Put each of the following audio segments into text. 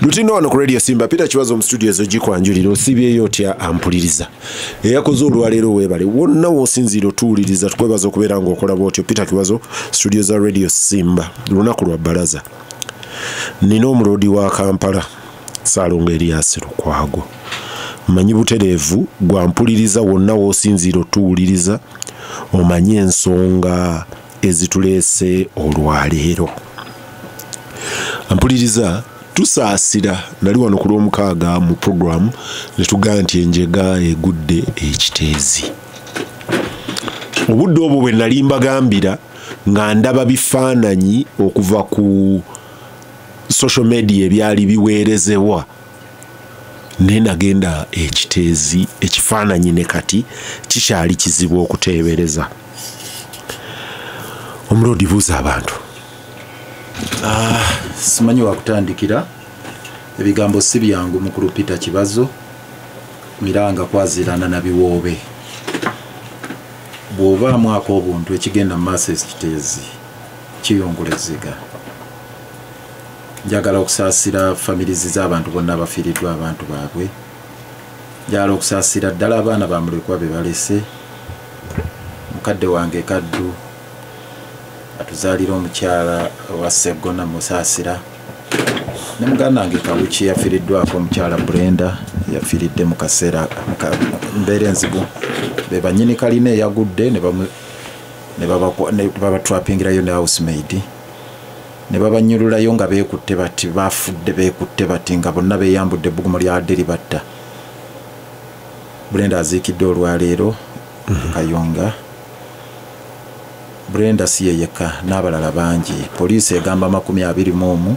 Lutindo wano ku Radio Simba, Peter Kibazo mu studio ezo gikwanjulira. Osibyeyo otya ampuliriza eyakoze olwaleero? Weebale wonna w'osinziira otuwuliriza, tukwebaza okubeera ng'okola bwotyo. Peter Kibazo, studio za Radio Simba. Lunaku lwa bbalaza, nina omuloodi wa Kampala, Ssaalongo Erias Lukwago. Mmanyi butereevu gwampuliriza wonna w'osinziira otuwuliriza, omanyi ensonga ezituleese olwaleero. Ampuliriza, tusaasira. Nali wano ku Lwomukaaga mu program ne tugamba nti enjega egudde Ekiteezi. Obudde obwo bwe nali mbagambira nga ndaba bifaananyi okuva ku social media ebyali biweerezebwa, naye nagenda Ekiteezi, ekifaananyi ne kati kikyali kizibu okuteebereza. Omuloodi, buuza abantu. Simanyi wakutandikira, ebigambo si byangu. Mukulu Peter Kibazo, miranga kwazirana na biwoobe. Bw'obaamu obuntu, ekigenda mu maaso Ekiteezi kiyungula ezziga. Njagala okusaasira families z'abantu bonna abafiiriddwa abantu baabwe. Njagala okusaasira ddala abaana bamulekwa be balese. Mukadde wange Kaddu atuzaalira omukyala wa Seggona, musaasira, ne muganda wange Kawuki yafiiriddwako omukyala Brenda, yafiiridde mu kaseera mbeera enzibu. Be bannyini kalina eyagudde ne babatrapingirayo ne housemaid ne babanyululayo nga beekutte bati, bafudde beekutte bati, nga bonna beeyambudde, ebbugumu lyadde libatta. Brenda aziikiddwa olwaleero Kayonga. Brenda si ye yekka, n'abalala bangi. Poliisi egamba 21,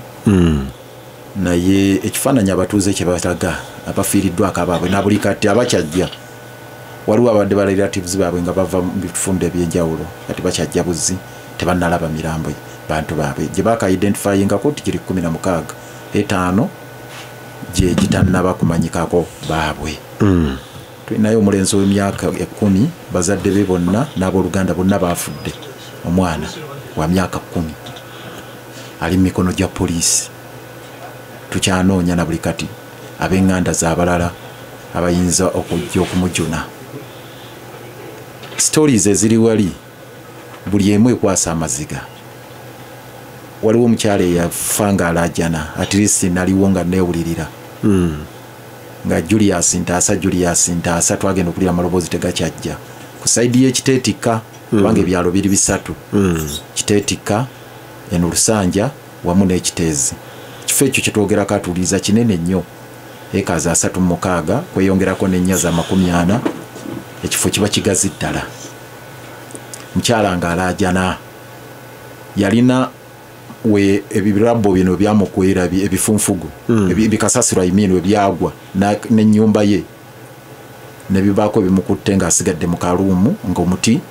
naye ekifaananyi abatuuze kye balaga abafiiriddwako abaabwe nabuli kati abakyajja, waliwo abadde ba relatives baabwe nga bava mu bifundo ebyenjawulo, kati bakyajja buzzi, tebannalaba mirambo bantu baabwe gye bakaidentifyingako nti giri 16, etaano gye gitannaba kumanyikako baabwe. Tulinayo omulenzi w'emyaka 10, bazadde be bonna n'abooluganda bonna baafudde. Omwana wa myaka 10 ali mu mikono gya poliisi. Tukyanoonya na buli kati ab'eŋŋanda z'abalala abayinza okujja okumujuna. Stories eziri wali buli emu ekwasa amaziga. Waliwo omukyala eyafa nga alajana, at least naliwo nga neewulirira nga "Julius ntaasa, Julius ntaasa." Twagenda okulira amaloboozi tegakyajja ku side y'Ekiteetikka, kubanga ebyalo biri bisatu: Kiteetikka, eno Lusanja wamu n'Ekiteezi. Ekifo ekyo kyetwogerako atuuliza kinene nnyo, ekazi 36 kweyongerako n'ennya za 40. Ekifo kiba kigazi ddala. Mukyala nga alaajana, yalina we ebirabo bino byamukwera ebifunfugu, ebikasasiro, I mean, ebyagwa n'ennyumba ye nebibaako ebimukutte ng'asigadde mu kaluumu ng'omuti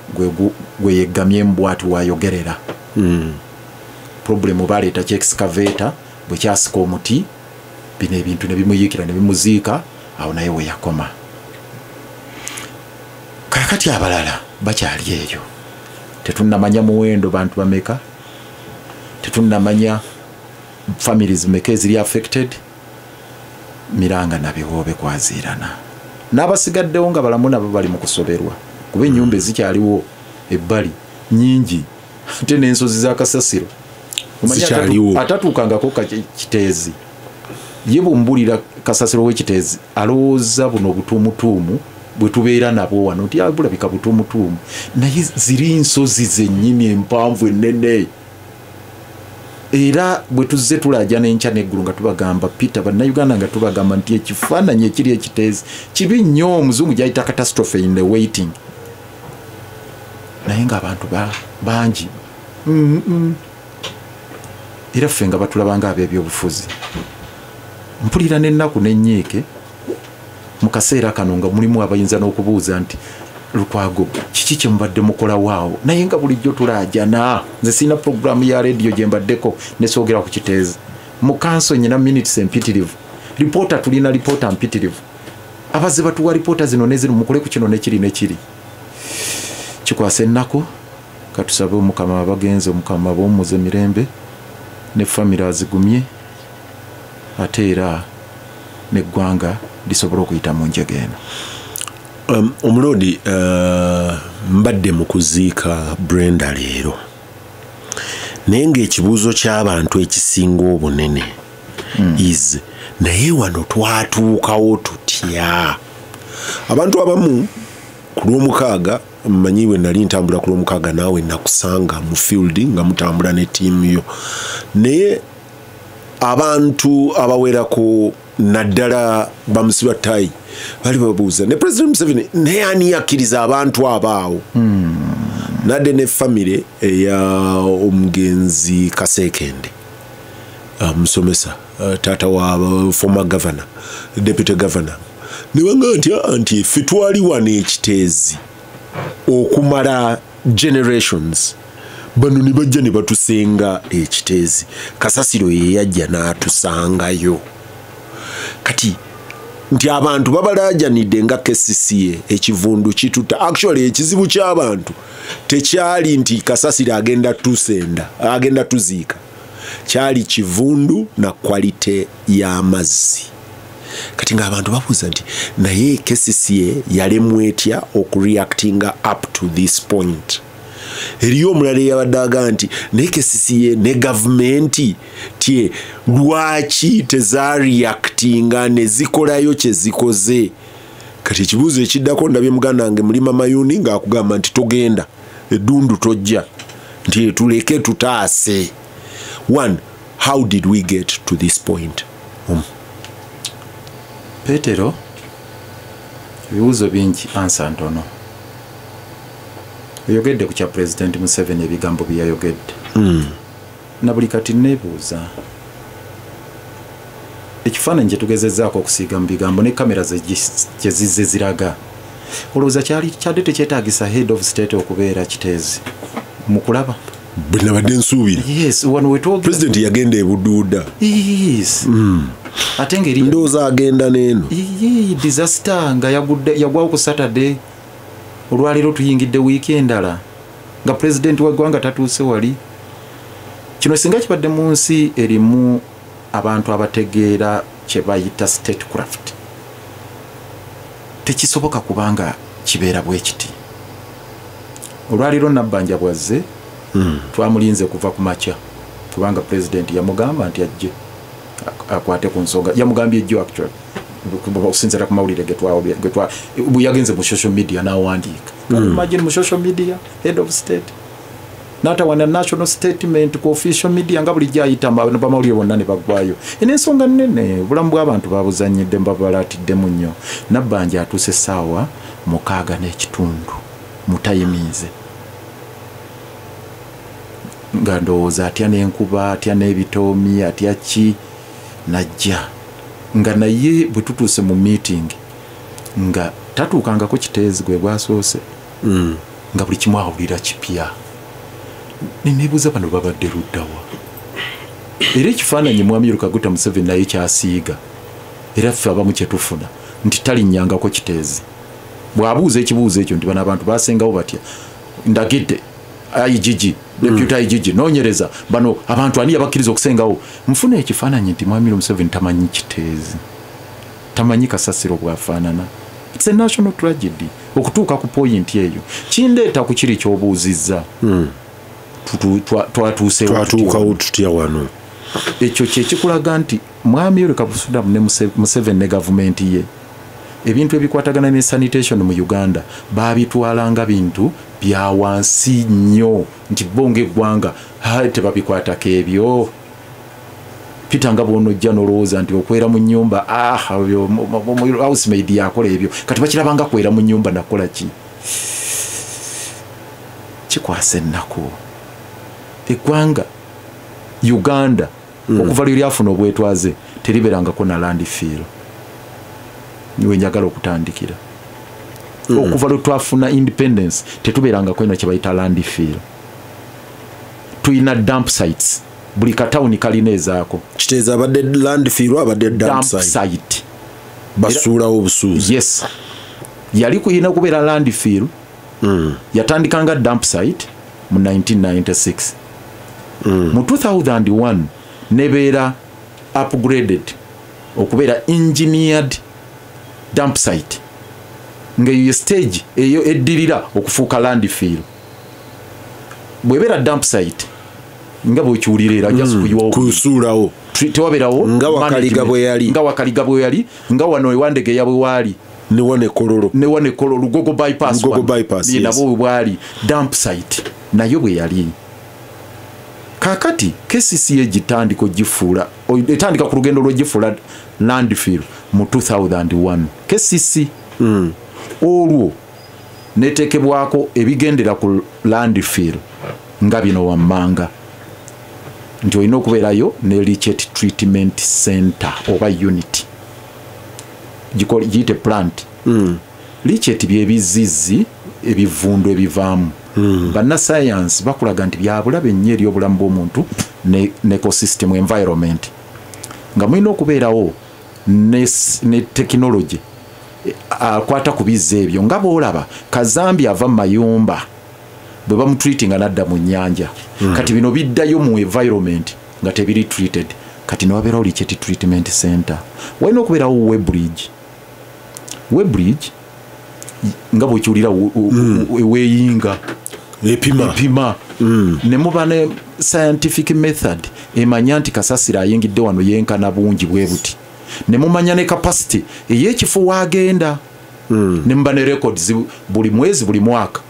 gwe yeggamyemu bwati wayogerera. Problem, baleeta kyexcavator, bwe kyasika omuti, bino ebintu ne bimuyiikira ne bimuziika awo, naye we yakoma. Kakati abalala bakyali eyo, tetunnamanya muwendo bantu bameka, tetunnamanya families meka eziri affected. Miranga nabiwoobe kwaziirana n'abasigaddewo nga balamu, nabo bali mu kusoberwa, kuba ennyumba ezikyaliwo ebbali nyingi, ate n'ensozi za kasasiro. Omanyi Zikyaliwo. Atatuukangako Kiteezi, ye bw'omubuulira kasasiro w'Ekiteezi alowooza buno obutuumutuumu bwe tubeera nabwo wano, nti bulabika butuumutuumu, naye ziri nsozi zennyini empanvu ennene. Era bwe tuzze tulaja n'enkya n'eggulu nga tubagamba, Peter, Bannayuganda, nga tubagamba nti ekifaananyi ekiri Ekiteezi kibi nnyo, omuzungu gyayita catastrophe in the waiting, naye ng'abantu bangi. Era ffe nga batulabanga ab'ebyobufuzi, mpulira n'ennaku n'ennyiike mu kaseera kano nga mulimu abayinza n'okubuuza nti, "Lukwago, kiki kye mubadde mukolawaawo?" Naye nga bulijjo tulaajana. Nze sirina puroguramu ya rediyo gye mbaddeko nesoogera ku Kiteezi. Mu kanso nyina minutes empitirivu, lipoota, tulina lipoota mpitirivu, abazze batuwa lipoota zino nezino, mukole ku kino nekiri nekiri. Kikwasa ennaku. Katusabe Omukama abagenzi, Omukama abawummuze mirembe, ne famire azigumye. Ate era neggwanga lisobola okuyita mu njega eno. Omuloodi, mbadde mu kuziika Brenda leero, naye ng'ekibuuzo ky'abantu ekisinga obunene is, naye wano twatuukawo tutya? Abantu abamu ku Lwomukaaga, mmanyi bwe nali ntambula ku Lwomukaaga naawe nakusanga mu field nga mutambula ne ttiimu yo, naye abantu abawerako naddala bamusiba tayi bali babuuza ne President Museveni, naye ani yakkiriza abantu abaawo? Nadde ne famire eya omugenzi Kasekende, musomesa, taata wa former governor, deputy governor, ne banga nti ffe twali wano ekiteezi okumala generations, bano ne bajja ne batusenga ekiteezi, kasasiro ye yajja n'atusangayo. Kati nti abantu babalaajanidde nga KCCA, ekivundu kituta. Actually ekizibu ky'abantu tekyali nti kasasiro agenda tusenda, agenda tuziika, kyali kivundu na quality y'amazzi. Kati ng'abantu babuuza nti naye KCCA yalemwa etya okureactinga up to this point? Eriyo omulala eyabadde agamba nti naye KCCA ne gavumenti tye lwaki tezareactinga ne zikolayo kye zikoze? Kati ekibuuzo ekiddako, ndabye muganda wange Mulima Mayuni ng'akugamba nti togenda eddundu, tojja, nti tuleke tutaase. One, how did we get to this point? Petero, ebibuuzo bingi, answer ntono. Oyogedde ku kya Pulezidenti Museveni, ebigambo bye yayogedde. Na buli kati neebuuza, ekifaananyi kye tugezezzaako okusiiga mu bigambo ne kamera gye zizze ziraga, olowooza kyali kyadde tekyetaagisa head of state okubeera Kiteezi mu kulaba? Bwe nabadde nsuubira. Yes, wano wetwogera. Pulezidenti yagenda ebuduuda. Yes, ate ngeri Ndowooza agenda n'eno. Ii, disaster nga yagudde, yagwawo ku Saturday, olwaleero tuyingidde wiiki endala nga pulezidenti w'eggwanga tatuuse wali. Kino singa kibadde mu nsi erimu abantu abategeera kye bayita statecraft, tekisoboka kubanga kibeera bwe kiti. Olwaleero Nabbanja bwazze, twamulinze kuva ku makya, kubanga pulezidenti yamugamba nti ajje akwate ku nsonga. Yamugambye ejjo, actually, okusinziira ku mawulire bwe yagenze mu social media n'awandiika. Imagine, mu social media, head of state n'atawana national statement ku official media nga bulijjo ayita bamawulire bonna ne baggwayo. Eno ensonga nnene, obulamu bw'abantu babuzanyidde, babalaatiddemu nnyo. Nabbanja atuuse essaawa 6:30, mutayimiize nga ndowooza atya n'enkuba, atya n'ebitoomi, atya ki, najja nga naye bwe tutuuse mu meeting nga tatuukangako Kiteezi, gwe gwasoose, nga buli kimu awulira kipya. Neneebuuza, bano babadde luddawa? Era ekifaananyi mwami Yoweri Kaguta Museveni naye kyasiiga, era ffe abamu kyetufuna nti talinnyangako Kiteezi. Bw'abuuza ekibuuzo ekyo nti bano abantu basengawo batya, ndagidde IGG, deputy IGG, noonyereza bano abantu ani yabakkiriza okusengawo, nfuna ekifaananyi nti mwami Yoweri Museveni tamanyi Kiteezi, tamanyi kasasiro bw'afaanana. It's a national tragedy okutuuka ku point eyo. Kindeeta ku kiri ky'obuuzizza. Twatuusewo tutya? Twatuukawo tutya wano? Ekyo kyekikulaga nti mwami Yoweri Kaguta ne Museveni ne gavumenti ye, ebintu ebikwatagana ne sanitation mu Uganda babitwalanga bintu bya wansi nnyo, nti bo ng'eggwanga tebabikwatako ebyo. Peter, nga bwonojja n'olowooza nti okwera mu nnyumba, housemaid yakola ebyo, kati bakirabanga kwera mu nnyumba nakola ki. Kikwasa ennaku, eggwanga Uganda okuva lwe lyafuna obwetwaze teribeerangako na landfill. Wenjagala okutandikira, okuva lwe twafuna independence tetubeerangako eno kye bayita landfill. Tulina dump sites, buli katawuni kalina ezaako. Kiteeza abadde landfill, abadde dump dump site. Site. Basuulawo obusuuzi. Yes, yali kuyina kubeera landfill. Yatandika nga dump site mu 1996, mu 2001 nebeera upgraded. okubeera engineered dump site, nga eyo stage eyo eddirira okufuuka landfill. Bw'ebeera dump site nga bw'okiwulira era just kuyiwawo, kusuulawo, tewabeerawo nga Wakaliga bwe yali, nga Wakaliga bwe yali, nga wano ewandegeya bwe waali, ne wane Kololo, ne wane Kololo, Lugogo bypass, Lugogo bypass, yes. Nabo bwe bwali dump site nayo bwe yali. Kakati KCCA gitandika ogifuula, etandika ku lugendo lw'ogifuula landfill mu 2001 KCC. Olwo neteekebwako ebigendera ku landfill nga bino wammanga, nti olina okubeerayo ne leachate treatment center oba unit, giyite plant. Leachate byebizizi ebivundu ebivaamu. Bannasayansi bakulaga nti byabulabe nnyo eri obulamu bw'omuntu ne ecosystem, environment, nga mulina okubeerawo ne tekinologi akwata ku bizzi ebyo, nga bwolaba kazambi ava mu mayumba bwe bamutreatinga nadda mu nnyanja. Kati bino biddayo mu environment nga tebiri treated. Kati newabeerawo leachate treatment center, walina okubeerawo weighbridge. Weighbridge nga bwekiwulira, eweeyinga epima, epima. Ne muba ne scientific method emanya nti kasasiro ayingidde wano yenkana bungi bwe buti, ne mumanya ne capacity ey'ekifo waagenda, ne muba ne records buli mwezi, buli mwaka.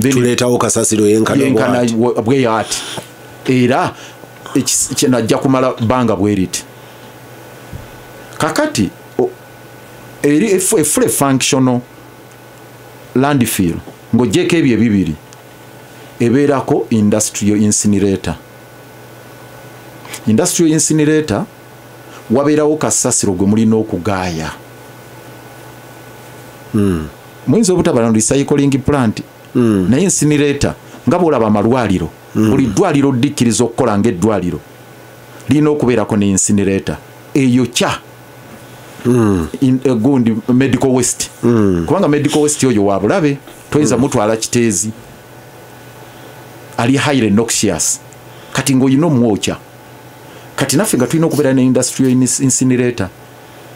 Tuleetawo kasasiro yenkana yenkana bweyo ati, era najja kumala bbanga bwe riti. Kakati eri efule functional landfill, ng'ogyeko ebyo ebibiri, ebeerako industrial incinerator. Industrial incinerator, wabeerawo kasasiro gwe mulina okugaaya. Muyinza obutaba na recycling plant, naye incinerator, nga bwolaba amalwaliro, buli ddwaliro ddikkiriza okukola ng'eddwaliro lirina okubeerako ne incinerator eyo kya gundi medical waste, kubanga medical waste oyo wa bulabe, toyinza mutwala Kiteezi, ali highly noxious. Kati ng'olina omwokya. Kati naffe nga tulina okubeera ne industrial incinerator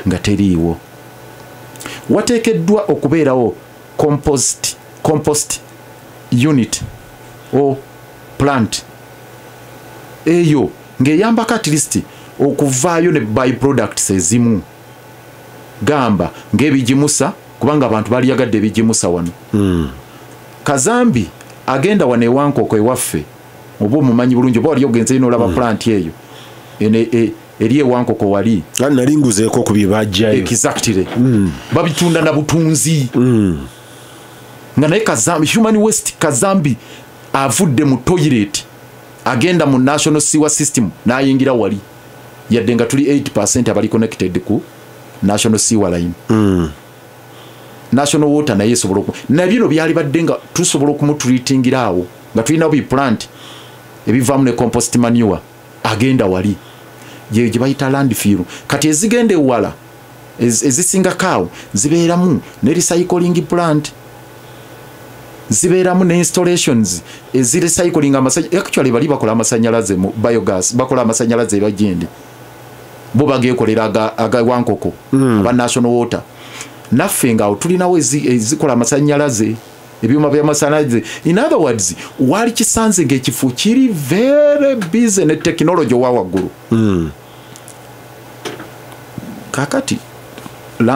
nga teriiwo. Wateekeddwa okubeerawo compost unit o plant, eyo ng'eyambako at least okuvaayo ne byproducts ezimu, gamba ng'ebigimusa, kubanga abantu baliyagadde ebigimusa wano. Kazambi agenda wano ewankoko ewaffe, oba omumanyi bulungi, oba wali ogenzeyo n'olaba plant eyo eri ewankoko wali. Kandi nali nguzeeko ku bye bajjayo. Exactly. Babitunda na butunzi, nga naye kazambi, human waste, kazambi avudde mu toilet agenda mu national sewer system n'ayingira wali, yadde nga tuli 8 abali connected ku national sewer line. National water naye esobola nabino byali badde nga tusobola okumutreatingira awo, nga tulina bi plant ebivaamu ne compost manure agenda wali, gye gye bayita landfill. Kati ezigenda ewala ezisingako awo zibeeramu ne recycling plant, zibeeramu ne installations ezirecycling actually bali bakola amasanyalaze mu biogas, bakola amasanyalaze ebagindi, bo bagekolera aga wankoko, aba national water. Naffe nga awo tulinawo ezikola amasanyalaze, ebyuma by'amasanyalaze. In other words, wali kisanze ng'ekifo kiri very busy ne technology owa waggulu. Kakati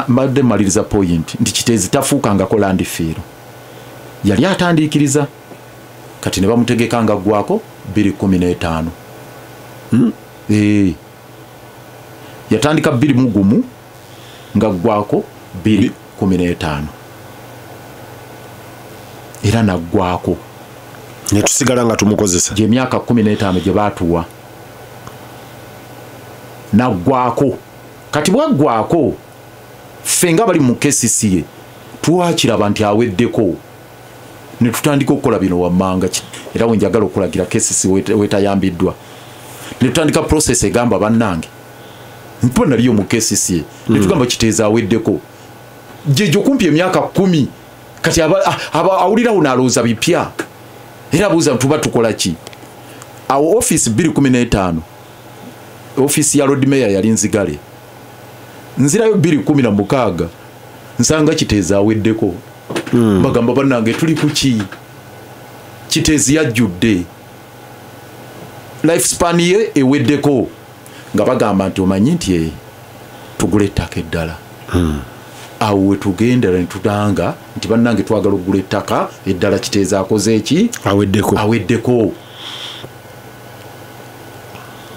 mbadde maliriza point nti Kiteezi tafuukangako landfill, yali atandiikiriza. Kati ne bamutegeka nga ggwako 215. Eh. Yatandika 21 nga ggwako 215, era naggwako. Ne tusigala nga tumukozesa. Gyemyaka 15 gye baatuwa, naggwako. Kati bwaggwako, ffe nga bali mu KCCA twakiraba nti aweddeko, ne tutandika okukola bino wammanga. Era we njagala okulagira KCC wetayambiddwa, ne tutandika process egamba, bannange, mpa naliyo mu KCCA, ne tugamba Kiteezi aweddeko, gyegyo kumpi emyaka 10. Kati awulirawo n'alowooza bipya, era abuuza tuba tukola ki awo. Office 215, ofiisi ya Lord Mayor yali nzigale. Nzirayo 2016 nsanga Kiteezi aweddeko. Bagamba bannange tuli kuki? Kiteezi yajjudde, life span ye eweddeko. Nga bagamba nti omanyi nti tugule ettaka eddala. Awo wetugendera netutanga nti bannange twagala okugula ettaka eddala, Kiteezi akoze eki? Aweddeko. Aweddeko.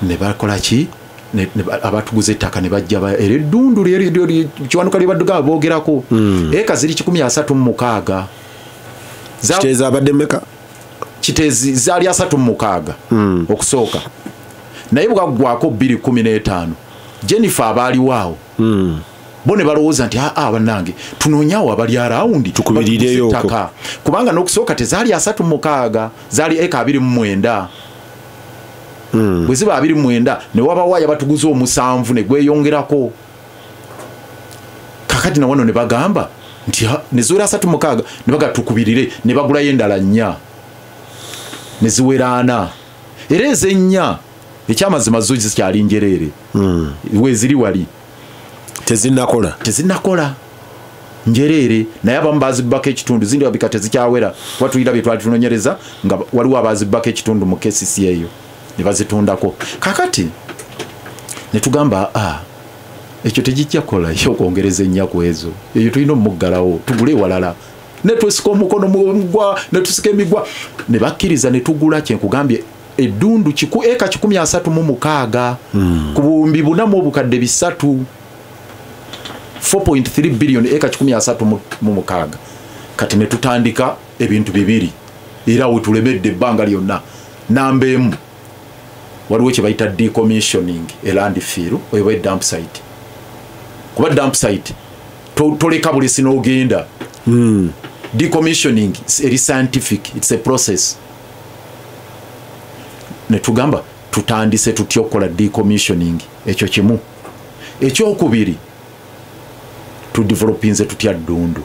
Ne bakola ki? Abatuguza ettaka ne bajja era eddundu Kiwanuka lye badduga boogerako. Eka ziri 136. Kiteezi abadde mmeka? Kiteezi zaali 36 okusooka, naye bwaggwako 2015 Jennifer abaaliwo awo bo ne balowooza nti aa bannange tunoonyawo abali around tukubirireyo ettaka, kubanga n'okusooka tezaali 36, zaali eka 29. Bwe ziba 29 ne wabawo abatuguza omusanvu ne gweyongerako. Kakati na wano ne bagamba nti ne ziwera 36, ne baga tukubirire, ne bagulayo endala 4 ne ziwera 4. Era ezennya ekyamazima zo zikyali njereere. Weziri wali tezinnakola, tezinnakola njereere, naye abamu bazibbako ekitundu, zindi babika tezikyawera. Watuyira bye twali tunoonyereza nga waliwo abazibbako ekitundu mu KCC eyo ne bazitundako. Kakati ne tugamba ekyo tegijja kukola okwongereza ennya ku ezo, eyo tulina omuggalawo tugule ewalala. Ne tusika omukono mugwa, ne tusika emigwa, ne bakkiriza ne tugula. Kyenkugambye eddundu eka 136 ku buwumbi 4,300, 4.3 billion eka 136. Kati ne tutandika ebintu bibiri, era we tulemedde ebbanga lyonna. Namba emu, waliwo kye bayita decommissioning e landfill oba dump site. Kuba dump site toleka bulesi n'ogenda. Decommissioning eri scientific, it's a process. Ne tugamba tutandise tutya okukola decommissioning, ekyo kimu. Ekyokubiri, tudevelopinze tutya ddundu.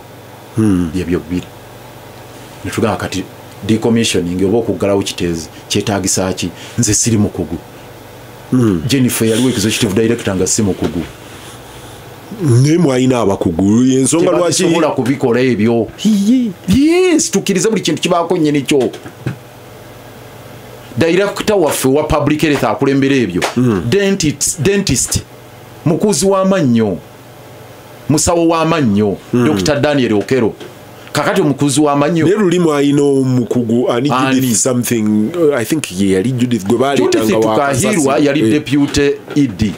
Byebyo bibiri. Ne tugamba kati decommissioning oba okuggalawo Kiteezi kyetaagisa ki? Nze siri mukugu. Jennifer yaliwo executive director nga si mukugu. Naye mwalina abakugu, ensonga lwaki tebasobola kubikola ebyo? Yes, tukkirize buli kintu kibaako nnyini kyo. Director waffe wa public health akulembera ebyo, dentist, mukuzi w'amannyo, musawo w'amannyo, Dr. Daniel Okero. Kakati omukuzi w'amannyo naye luli mwalina omukugu ani? Judith something, I think ye yali Judith gwe baleetanga. Judith Tukahirwa yali deputy ED.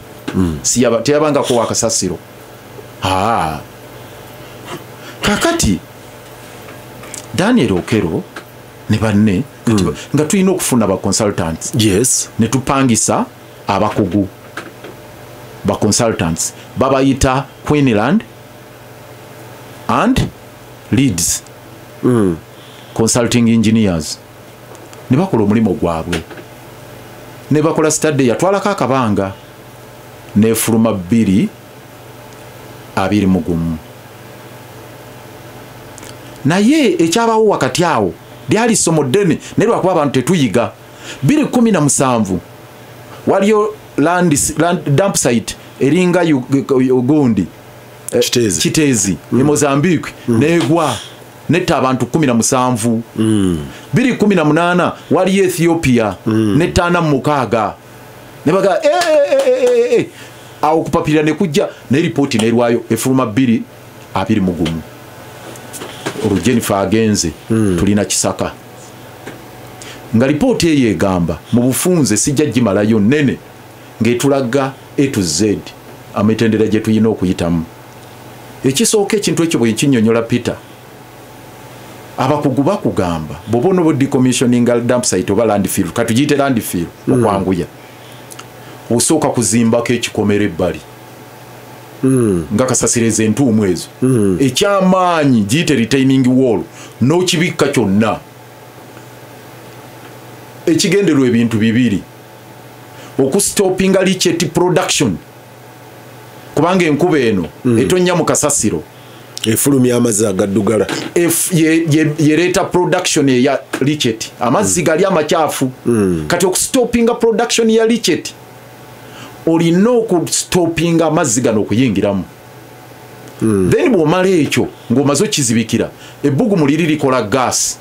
Teyabangako wa kasasiro. Kakati Daniel Okero ne banne nga tulina okufuna ba consultants. Yes. Ne tupangisa abakugu ba consultants babayita Queensland and Leeds consulting engineers, ne bakola omulimu gwabwe, ne bakola study yatwalako akabanga nefuluma 2021. Naye ekyabawo wakati awo lyali ssomo ddene, naye lwakuba abantu tetuyiga. 2017 waliyo land dump site eringa gundi Kiteezi, Kiteezi e Mozambique, negwa netta abantu 17. 2018 waliyo Ethiopia netta 46. Ne baga awo kupapirira ne kujja ne ripooti nerwayo efuluma 2021. Olwo Jennifer agenze, tulina Kisaka. Nga ripooti eyo egamba mu bufunze, sijja gimalayo nnene, ng'etulaga A to Z amitendera gye tulina okuyitamu. Ekisooka, ekintu ekyo bwe nkinnyonnyola Peter, abakugu bakugamba bw'oba onoba decommissioning dump site oba landfill, katugiyite landfill okwanguya, osooka kuzimbako ekikomera ebbali nga kasasiro ezo entuumu ezo ekyamaanyi, giyite retaining wall, n'okibikka kyonna. Ekigendererwa ebintu bibiri: okustopinga leachate production, kubanga enkuba eno etonnya mu kasasiro efulumya amazzi agaddugala, yereeta production eya leachate, amazzi gali amakyafu. Kati okustopinga production ya leachate, Olina okustopinga amazzi gano okuyingiramu. Then bw'omala ekyo ng'omaze okizibikira, ebbugumu liri likola gas.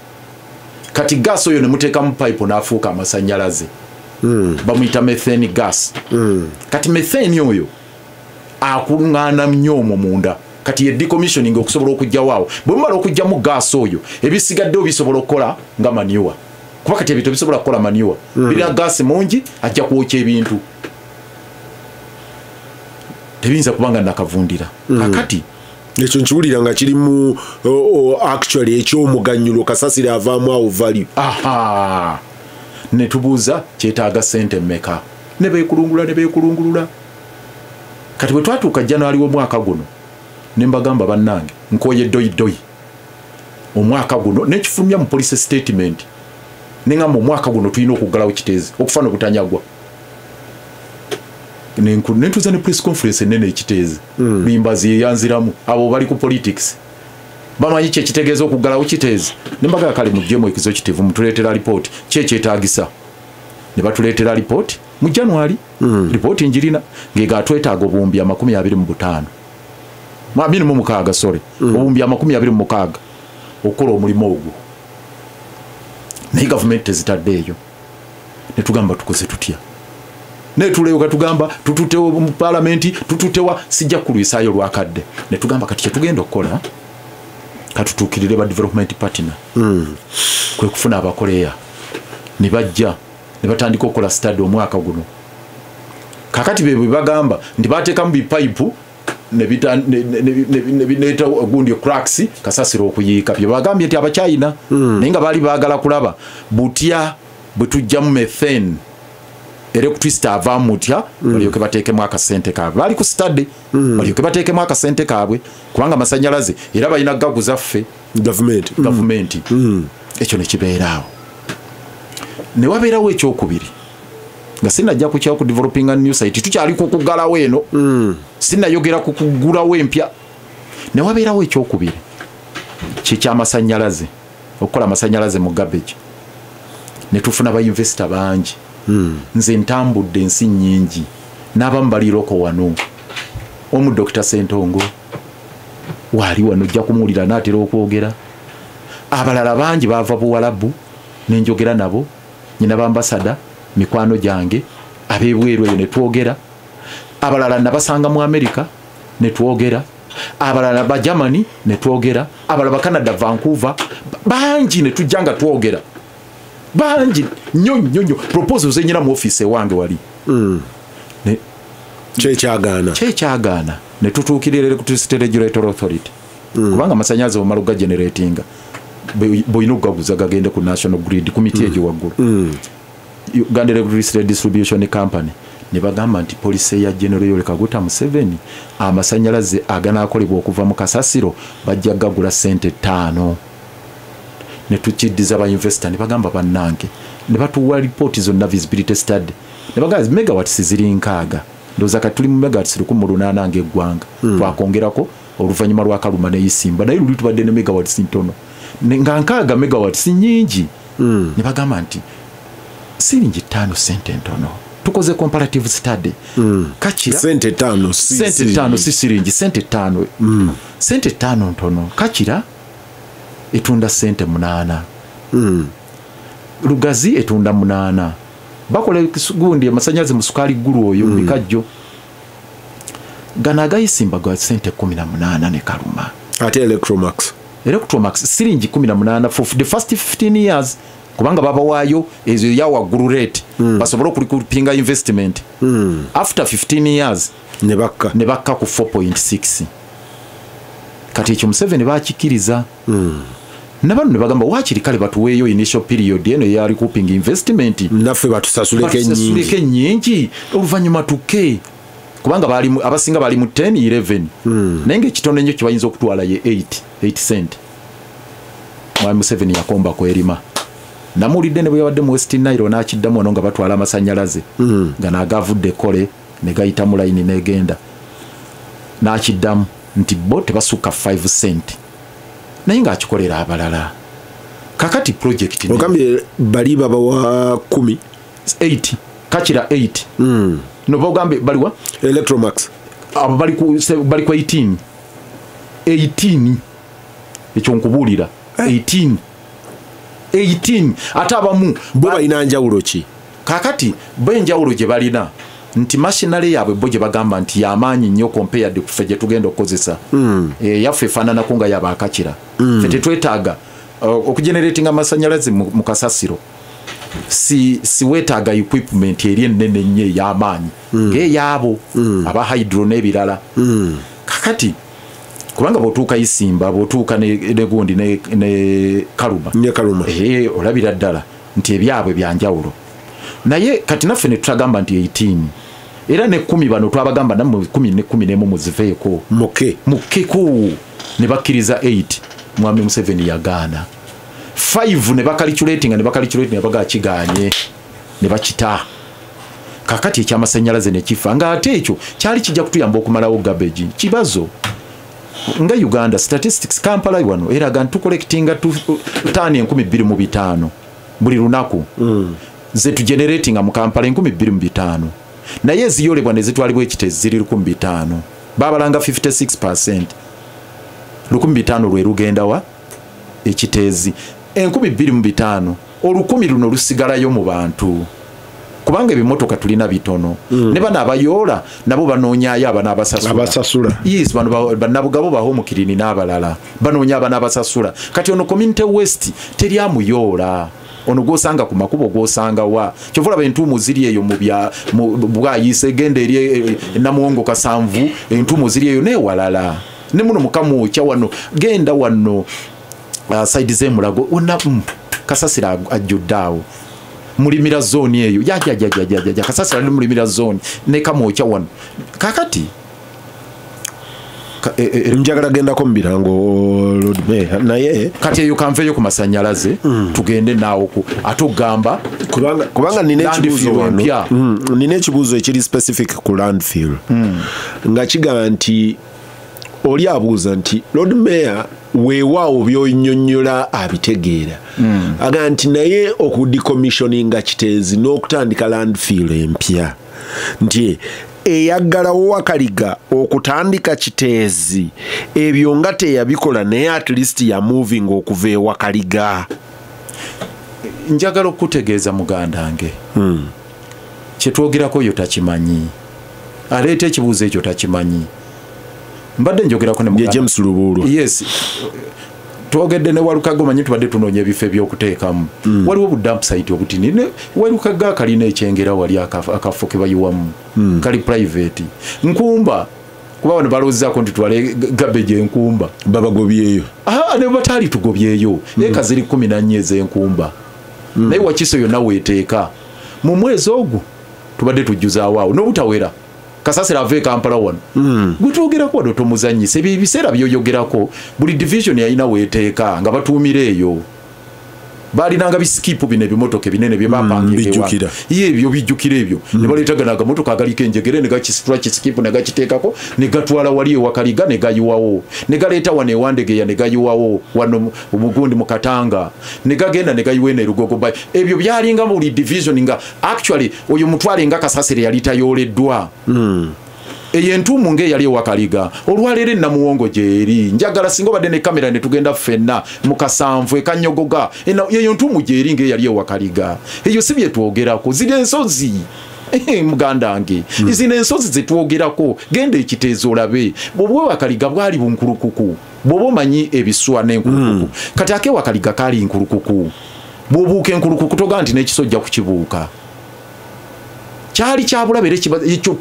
Kati gas oyo ne muteekamu pipe n'afuuka amasannyalaze. Bamuyita methane gas. Kati methane oyo akuŋŋaana nnyo omwo munda. Kati ye decommissioning okusobola okuggyawo awo. Bwe mumala okuggyamu gas oyo, ebisigaddewo bisobola okukola nga manure. Kuba kati ebintu bisobola kukola manure. Birina gas mungi, ajja kwokya ebintu. Tebiyinza kuba nga nakavundira. Kakati ekyo nkiwulira nga kirimu actually ekyomuganyulo, kasasiro avaamu awo value. Aha, ne tubuuza kyetaaga ssente mmeka, ne beekulungula ne beekulungulula. Kati bwe twatuuka January w'omwaka guno, ne mbagamba, bannange, nkooye doyidoyi. Omwaka guno nekifulumya mu policy statement, ne ŋŋamba omwaka guno tulina okuggalawo Kiteezi okufa n'obutanyagwa. Nentuuza ne press conference enene ekiteezi. Luyimbazi yeyanziramu, abo bali ku politics bamanyi kyekitegeeza okuggalawo Kiteezi. Nembagaa, kale muggyemu executive, mutuleetera report ki ekyetaagisa. Ne batuleetera report mu January. Report njirina, ngega twetaaga obuwumbi 25, 26, sorry, obuwumbi 26 okukola omulimu ogwo, naye gavumenti tezitaddeeyo. Netugamba tukoze tutya? Netuleyoka tugamba tututewo mu palamenti, tututewa, sijja kulwisaayo lwakadde. Netugamba kati kyetugenda okukola, katutuukirire ba development partner. Kwe kufuna abakoleya ne bajja ne batandika okukola study omwaka guno. Kakati be bwe bagamba nti bateekamu bipayipu ne bireeta gundi cracks, kasasiro okuyiika, bye bagambye nti Abachina. Naye nga baali baagala kulaba butya bwe tujjamu methane, electricity avaamu mutya, balyoke bateekemu akasente kaabwe. Baali ku study, balyoke bateekemu akasente kaabwe, kubanga amasanyalaze era balina gaguza ffe. Gavumenti. Gavumenti. Ekyo nekibeeraawo. Ne wabeerawo ekyokubiri, nga sinajja kukyawo ku developinga new site, tukyali ku kuggalawo eno, sinayogera ku kuggulawo empya. Ne wabeerawo ekyokubiri kyekyamasanyalaze, okukola amasanyalaze mu garbage. Ne tufuna ba investor bangi. Nze ntambudde ensi nnyingi, n'abamu bali local wano. Omu Dr Sentongo waali wano, ojja kumuwulira naatera okwogera. Abalala bangi baava Buwalabu nenjogera nabo, nyina ba ambassador mikwano gyange ab'ebweru eyo netwogera. Abalala nabasanga mu America netwogera, abalala ba Germany netwogera, abalala ba Canada, Vancouver, bangi netujja nga twogera, bangi nnyo nnyo nnyo. Proposals zenyina mu office ewange wali. Kyekyagaana? Kyekyagaana, ne tutuukirira Electricity Regulatory Authority, kubanga amasanyalaze bwomala okugageneratinga bwolina okugaguza gagende ku national grid ku miti egyo waggulu. Uganda Electricity Distribution Company ne bagamba nti policy ya General Yoweri Kaguta Museveni, amasanyalaze aganaakolebwa okuva mu kasasiro bajja gagula sente 5. Ne tukiddiza ba investor, ne bagamba bannange, ne batuwa ripooti zonna, feasibility study, ne bagamba megawatts ziri 60. Ndowooza kati tuli mu megawatts 1800 ng'eggwanga. Twakongerako oluvannyuma lwa Kaluma neyisimba, naye luli tubadde ne megawatts ntono. Nga 60 megawatts nyingi. Ne bagamba nti siringi 5 sente ntono, tukoze comparative study, kakira Sente 5 Sente 5 si siringi, sente 5. Sente 5 ntono. Kakira etunda sente 8, Lugazi etunda 8, bakola gundi amasanyalaze mu sukaali ggulu oyo bikajjo. Gano agayisimba gwa sente 18 ne Kaluma. Ate Electromax? Electromax siringi 18 for the first 15 years, kubanga babawaayo ezo ya waggulu rate basobole okulikupinga investment. After 15 years ne bakka. Ne bakka ku 4.6. Kati ekyo Museveni bakikiriza. Nabano ne bagamba waakiri kale batuweeyo initial period eno eya recouping investment, naffe batusasuleko ennyingi. Batusasuleko ennyingi, oluvannyuma tukke, kubanga abasinga bali mu 10, 11, naye nga ekitono ennyo kyebayinza okutwala ye 8, 8 cent. Mwami Museveni yakomba kwerima. Namuwulidde ne bwe yabadde mu West Nile n'akiddamu wano nga batwala amasanyalaze nga naagavudde kole ne gayita mu layini n'egenda, n'akiddamu nti bo tebasukka 5 cent, naye ng'akikolera abalala. Kakati project Ogambye bali babawa 10? 8, kakira 8. No bogambe baliwa Electromax abo bali ku 18 ekyo nkubulira 18 ate abamu bo balina njawulo ki? Kakati bo enjawulo gye balina nti machinery yaabwe bo gye bagamba nti yamaanyi nnyo compared ku ffe gye tugenda okukozesa. Yaffe efaananako nga yabaakakira. Ffe tetwetaaga okugeneratinga amasanyalaze mu kasasiro. Si weetaaga equipment eri ennene ennyo ey'amaanyi ng'eyaabo aba hydro n'ebirala. Kakati kubanga bw'otuuka Isimba, bw'otuuka ne gundi ne Karuma, olabira ddala nti ebyabwe byanjawulo. Naye kati naffe ne tutagamba nti 18 era ne 10 bano twabagamba nammwe 10 ne 11 muziveeko mukkeko ne bakkiriza 8. Mwami Museveni yagaana 5 ne bakaliculatinga ne bagaa kiganye ne bakita. Kakati ekyamasannyalaze ne kifa nga ate ekyo kyali kijja kutuyamba okumalawo garbage. Kibazo nga Uganda statistics Kampala wano eraga nti tucollectinga tani 2500 buli lunaku. Ze tugeneratinga mu Kampala 2500 naye eziyolebwa ne zitwalibwa Ekiteezi ziri 1500 babalanga 56%. 1500 lwe lugenda wa Ekiteezi 2500 olukumi luno lusigalayo mu bantu kubanga ebimotoka tulina bitono. Ne bano abayoola nabo banoonyaayo abana abasasula. Yes, bano bannabugabo ba home clean n'abalala banoonya abana abasasula. Kati ono community waste teri amuyoola, ono gwosanga ku makubo gwosanga wa kyova olaba entuumu ziri eyo mu Bwayise genda eri Namuwongo Kasanvu, entuumu ziri eyo n'ewalala ne muno Mukamwokya wano genda wano side z'Emulago wonna kasasira ajjudde awo mulimira zone eyo ya kasasira ali mulimira zone ne Kamwokya wano. Kakati njagala gendako mu birango Lord Mayor naye kati eyo kanveeyo ku masanyalaze tugende naawo ate ogamba kubanga nina ekibuuzo wano, nina ekibuuzo ekiri specific ku landfill nga kigamba nti oli abuuza nti Lord Mayor weewaawo by'onnyonnyola abitegeera, agamba nti naye okudecommissioninga Kiteezi n'okutandika landfill empya nti eyaggalawo Wakaliga okutandika Kiteezi ebyo nga teyabikola naye at least ya moving okuva e Wakaliga. Njagala okutegeeza muganda wange kyetwogerako yo takimanyi, aleeta ekibuuzo ekyo takimanyi. Mbadde njogerako ne muganda James Lubuulwa. Yes, twogedde ne Walukaga, omanyi tubadde tunoonya ebifo eby'okuteekamu. Waliwo bu dump site obutini ne Walukaga kalina ekyengera wali akafo ke bayiwamu kali private. Nkumba kuba bano balowoozaako nti twale garbage Enkumba babagobyeyo. Ne bataali tugobyeyo eka ziri 14 ez'Enkumba naye Wakiso yonna weeteeka mu mwezi ogwo tubadde tujjuzaawo awo n'obutawera. Kasasira ave Kampala wano gwe twogerako wano tomuzannyisa ebyo ebiseera by'oyogerako buli division yalina weeteeka nga batuumira eyo balinanga bisikipu bino ebimotoka ebinene bye bapangibwa ye ebyo bijjukira ebyo ne baleetagana agamotoka agaliko enjegere ne gakisitula kisikipu ne gakiteekako ne gatwala wali ewakaliga ne gayiwawo ne galeeta wano ewandegeya ne gayiwawo wano omugundi mu Katanga ne gagenda ne gayiwa eno Erugogo. Ebyo byalinga buli division nga actually oyo mutwale nga kasasire yali tayooleddwa. Eyo entuumu ng'eyali ewakaliga olwaleero Namuwongo gyeri njagala singa obadde ne kamera ne tugenda ffenna mu Kasanvu ekanyogoga eyo ntuumu gyeri ng'eyali ewakaliga. Eyo si bye twogerako, ziri ensozi muganda wange, zino ensozi zetwogerako genda Ekiteezi olabe bw'oba Wakaliga bwali bunkulukuku bw'oba omanyi ebiswa n'enkulukuku. Kati ake Wakaliga kaali nkulukuku, bw'obuuka enkulukuku togaa nti n'ekisojja kukibuuka. Kyali kyabulabe era ekyo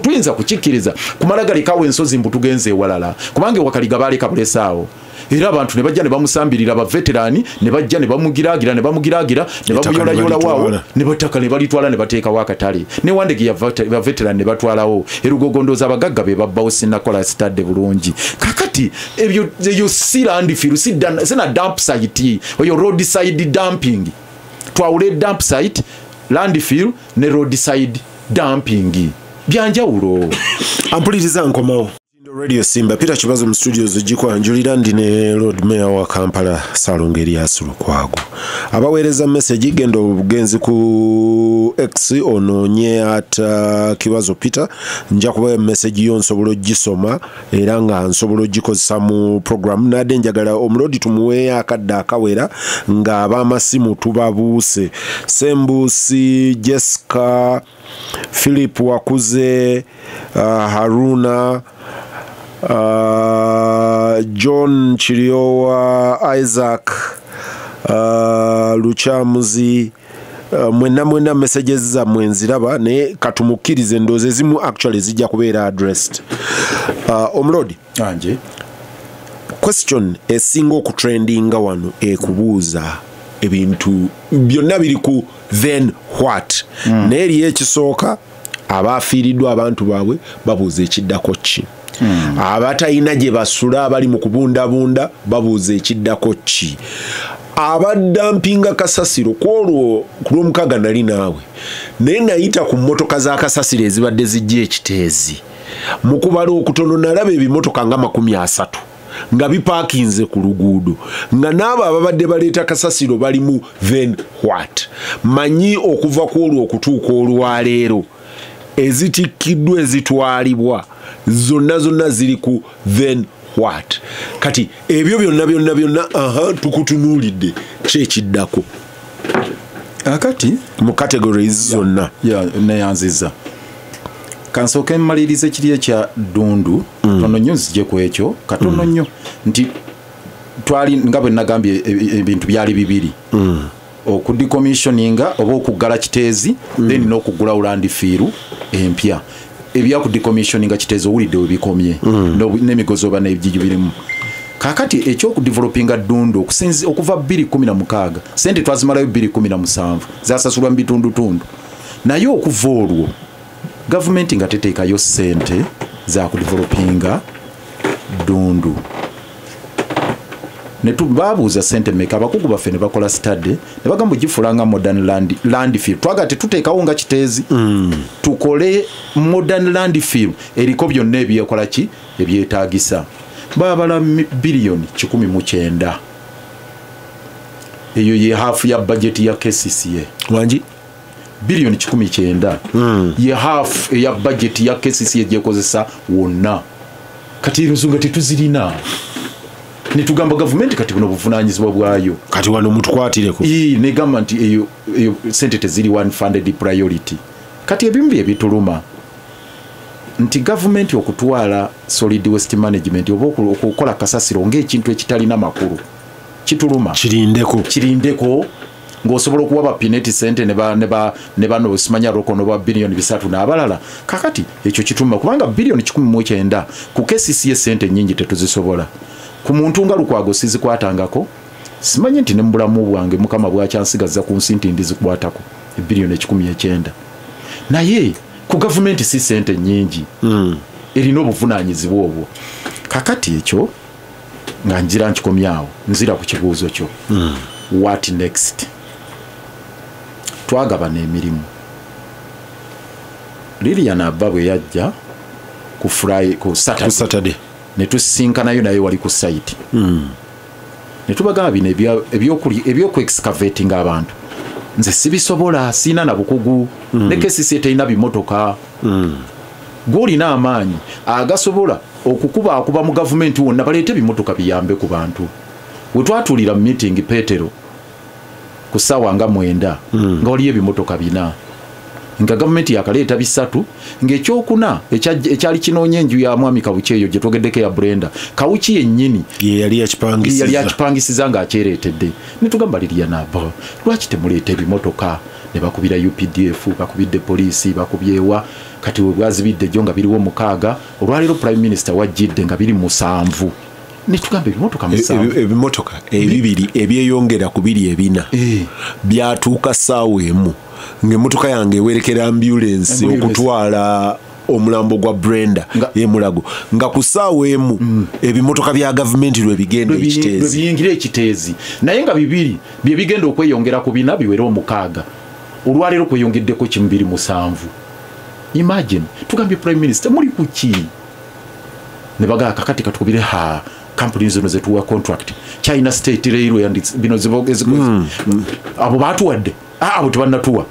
tuyinza kukikkiriza kumala galekawo ensozi mbu tugenze ewalala kubanga Ewakaliga baaleka bulesaawo era abantu ne bajja ne bamusambirira abaveterani ne bajja ne bamugiraagira ne bamugiraagira ne bamuyolayolawo ne bataka ne balitwala ne bateekawo akatale ne Wandege ya veterani ne batwalawo Erugogo ndowooza abagagga be babbawo sinnakola sitadde bulungi. Kakati ebyo eyo si landfill sina dump site oyo road side dumping twawule dump site landfill ne roadside dumping byanjawulo. Ampuliriza nkomawo Radio Simba, Peter Kibazo mu studios gikwanjulira, ndi ne Lord Mayor wa Kampala Ssalongo Erias Lukwago. Abaweereza message, genda obugenzi ku X onoonye at Kibazo Peter, nja kuba message yo nsobola ogisoma era nga nsobola ogikozesa mu program. Nadde njagala omulodi tumuwe akadde akawera nga ab'amasimu tubabuuse. Sembusi Jessica, Philip Wakuze, Haruna, John Chiriowa, Isaac, Luchamuzi, mwenna mwenna messages zammwe nziraba, naye katumukkirize endowooza ezimu actually zijja kubeera addressed. Omulodi, anje question esinga okutrendinga wano ekubuuza ebintu byonna biri ku then what. Naye eriyo ekisooka, abafiiriddwa abantu baabwe babuuza ekiddako ki. Abatalina gye basula abali mu kubundabunda babuuza ekiddako ki. Abadumpinga kasasiro kwolwo ku Lwomukaaga nali naawe, naye nayita ku mmotoka za kasasiro ezibadde zijja ekiteezi. Mu kubala okutono nalaba ebimotoka nga 30 nga bipaakinze ku luguudo, nga n'abo ababadde baleeta kasasiro bali mu then what. Manyi okuva ku olwo okutuuka olwaleero ezitikkiddwa ezitwalibwa zonna zonna ziri ku then what. Kati ebyo byonna byonna byonna, aha, tukutunuulidde ki ekiddako akati mu categories zonna? Ya, neyanziza. Kansooke mmalirize kiri ekya Ddundu. Tono nnyo nzije ku ekyo katono nnyo, nti twali nga bwe nagambye ebintu byali bibiri, okudecommissioninga oba okuggala Kiteezi, then n'okugulawo landfill empya. Ebyakudecommissioninga Kiteezi owulidde we bikomye, n'emigozi oba n'ebijiji birimu. Kakati ekyokudevelopinga Ddundu, okuva 2016 sente twazimalayo, 2017 zasasulwa mu bitundutundu, naye okuva olwo gavumenti nga teteekayo sente za kudevelopinga Ddundu. Babuuza sente meka, abakugu baffe ne bakola study ne bagamba ogifuula nga modern landfill. Twagala tetuteekawo nga Kiteezi, tukole modern landfill eriko byonna ebyekola ki ebyetaagisa. Babala biliyoni 190, eyo ye half ya budget ya KCCA. Wangi? Biliyoni 190 ye half eya budget ya KCCA gyekozesa wonna. Kati ensonga tetuzirina, netugamba gavumenti kati buno buvunanyizibwa bwayo. Kati wano mutukwatireko. Negamba nti eyo sente teziri one funded priority. Kati ebimu bye bituluma nti gavumenti okutwala solid waste management oba okukola kasasiro ng'ekintu ekitalina makulu kituluma. Kirindeko. Kirindeko ng'osobola okuwa ba Pinetti sente ne bano simanya roko noba biliyoni 3 n'abalala. Kakati ekyo kituluma kubanga biliyoni 190 ku KCCA sente nnyingi tetuzisobola. Ku muntu nga Lukwago sizikwatangako, simanyi nti ne mu bulamu bwange Mukama bwakyansigaza ku nsi nti ndizikwatako biliyoni 190, naye ku gavumenti si sente nnyingi, erina obuvunaanyizibwa obwo. Kakati ekyo nga ngira nkikomyawo, nzira ku kibuuzo kyo, what next. Twagabana emirimu. Lilian Abba bwe yajja ku Friday, ku Saturday, ku Saturday ne tusisinkanayo naye wali ku site, ne tubagamba bino ebyoku-excavating abantu nze sibisobola, siina na bukugu, ne KCCA terina bimotoka. Gw'olina amaanyi agasobola okukubaakuba mu gavumenti wonna baleete ebimotoka biyambe ku bantu. We twatuulira mu meeting Petero ku ssaawa nga 9, nga waliyo ebimotoka 4, nga gavumenti yakaleeta 3, ng'ekyokuna ekyali kinoonya enju ya mwami Kawuki eyo gye twogeddeko ya Brenda Kawuki yennyini ye yali yakipangisiza, yali akipangisiza ng'akyereetedde. Ne tugamba Lilian Abba, lwaki temuleeta ebimotoka? Ne bakubira UPDF, bakubidde poliisi, bakubyewa. Kati we bwazibidde jjo nga biriwo 6, olwaleero Prime Minister wajjidde nga biri 7. Ne tugamba ebimotoka 7. Ebimotoka ebibiri ebyeyongera ku biri 4 byatuuka ssaawa emu ng'emmotoka yange ewerekera ambulance okutwala omulambo gwa Brenda emulago, nga ku ssaawa emu ebimotoka bya gavumenti lwe bigenda ekiteezi, biyingira ekiteezi, naye nga bibiri bye bigenda okweyongera ku 4 biwere 6. Olwaleero kweyongeddeko kimu biri 7. Imagine, tugambye Prime Minister muli ku ki? Ne bagamba kakati katukubire ha kampuni zino zetuwa contract, China State Railway and bino abo batuwadde, abo tebannatuwa.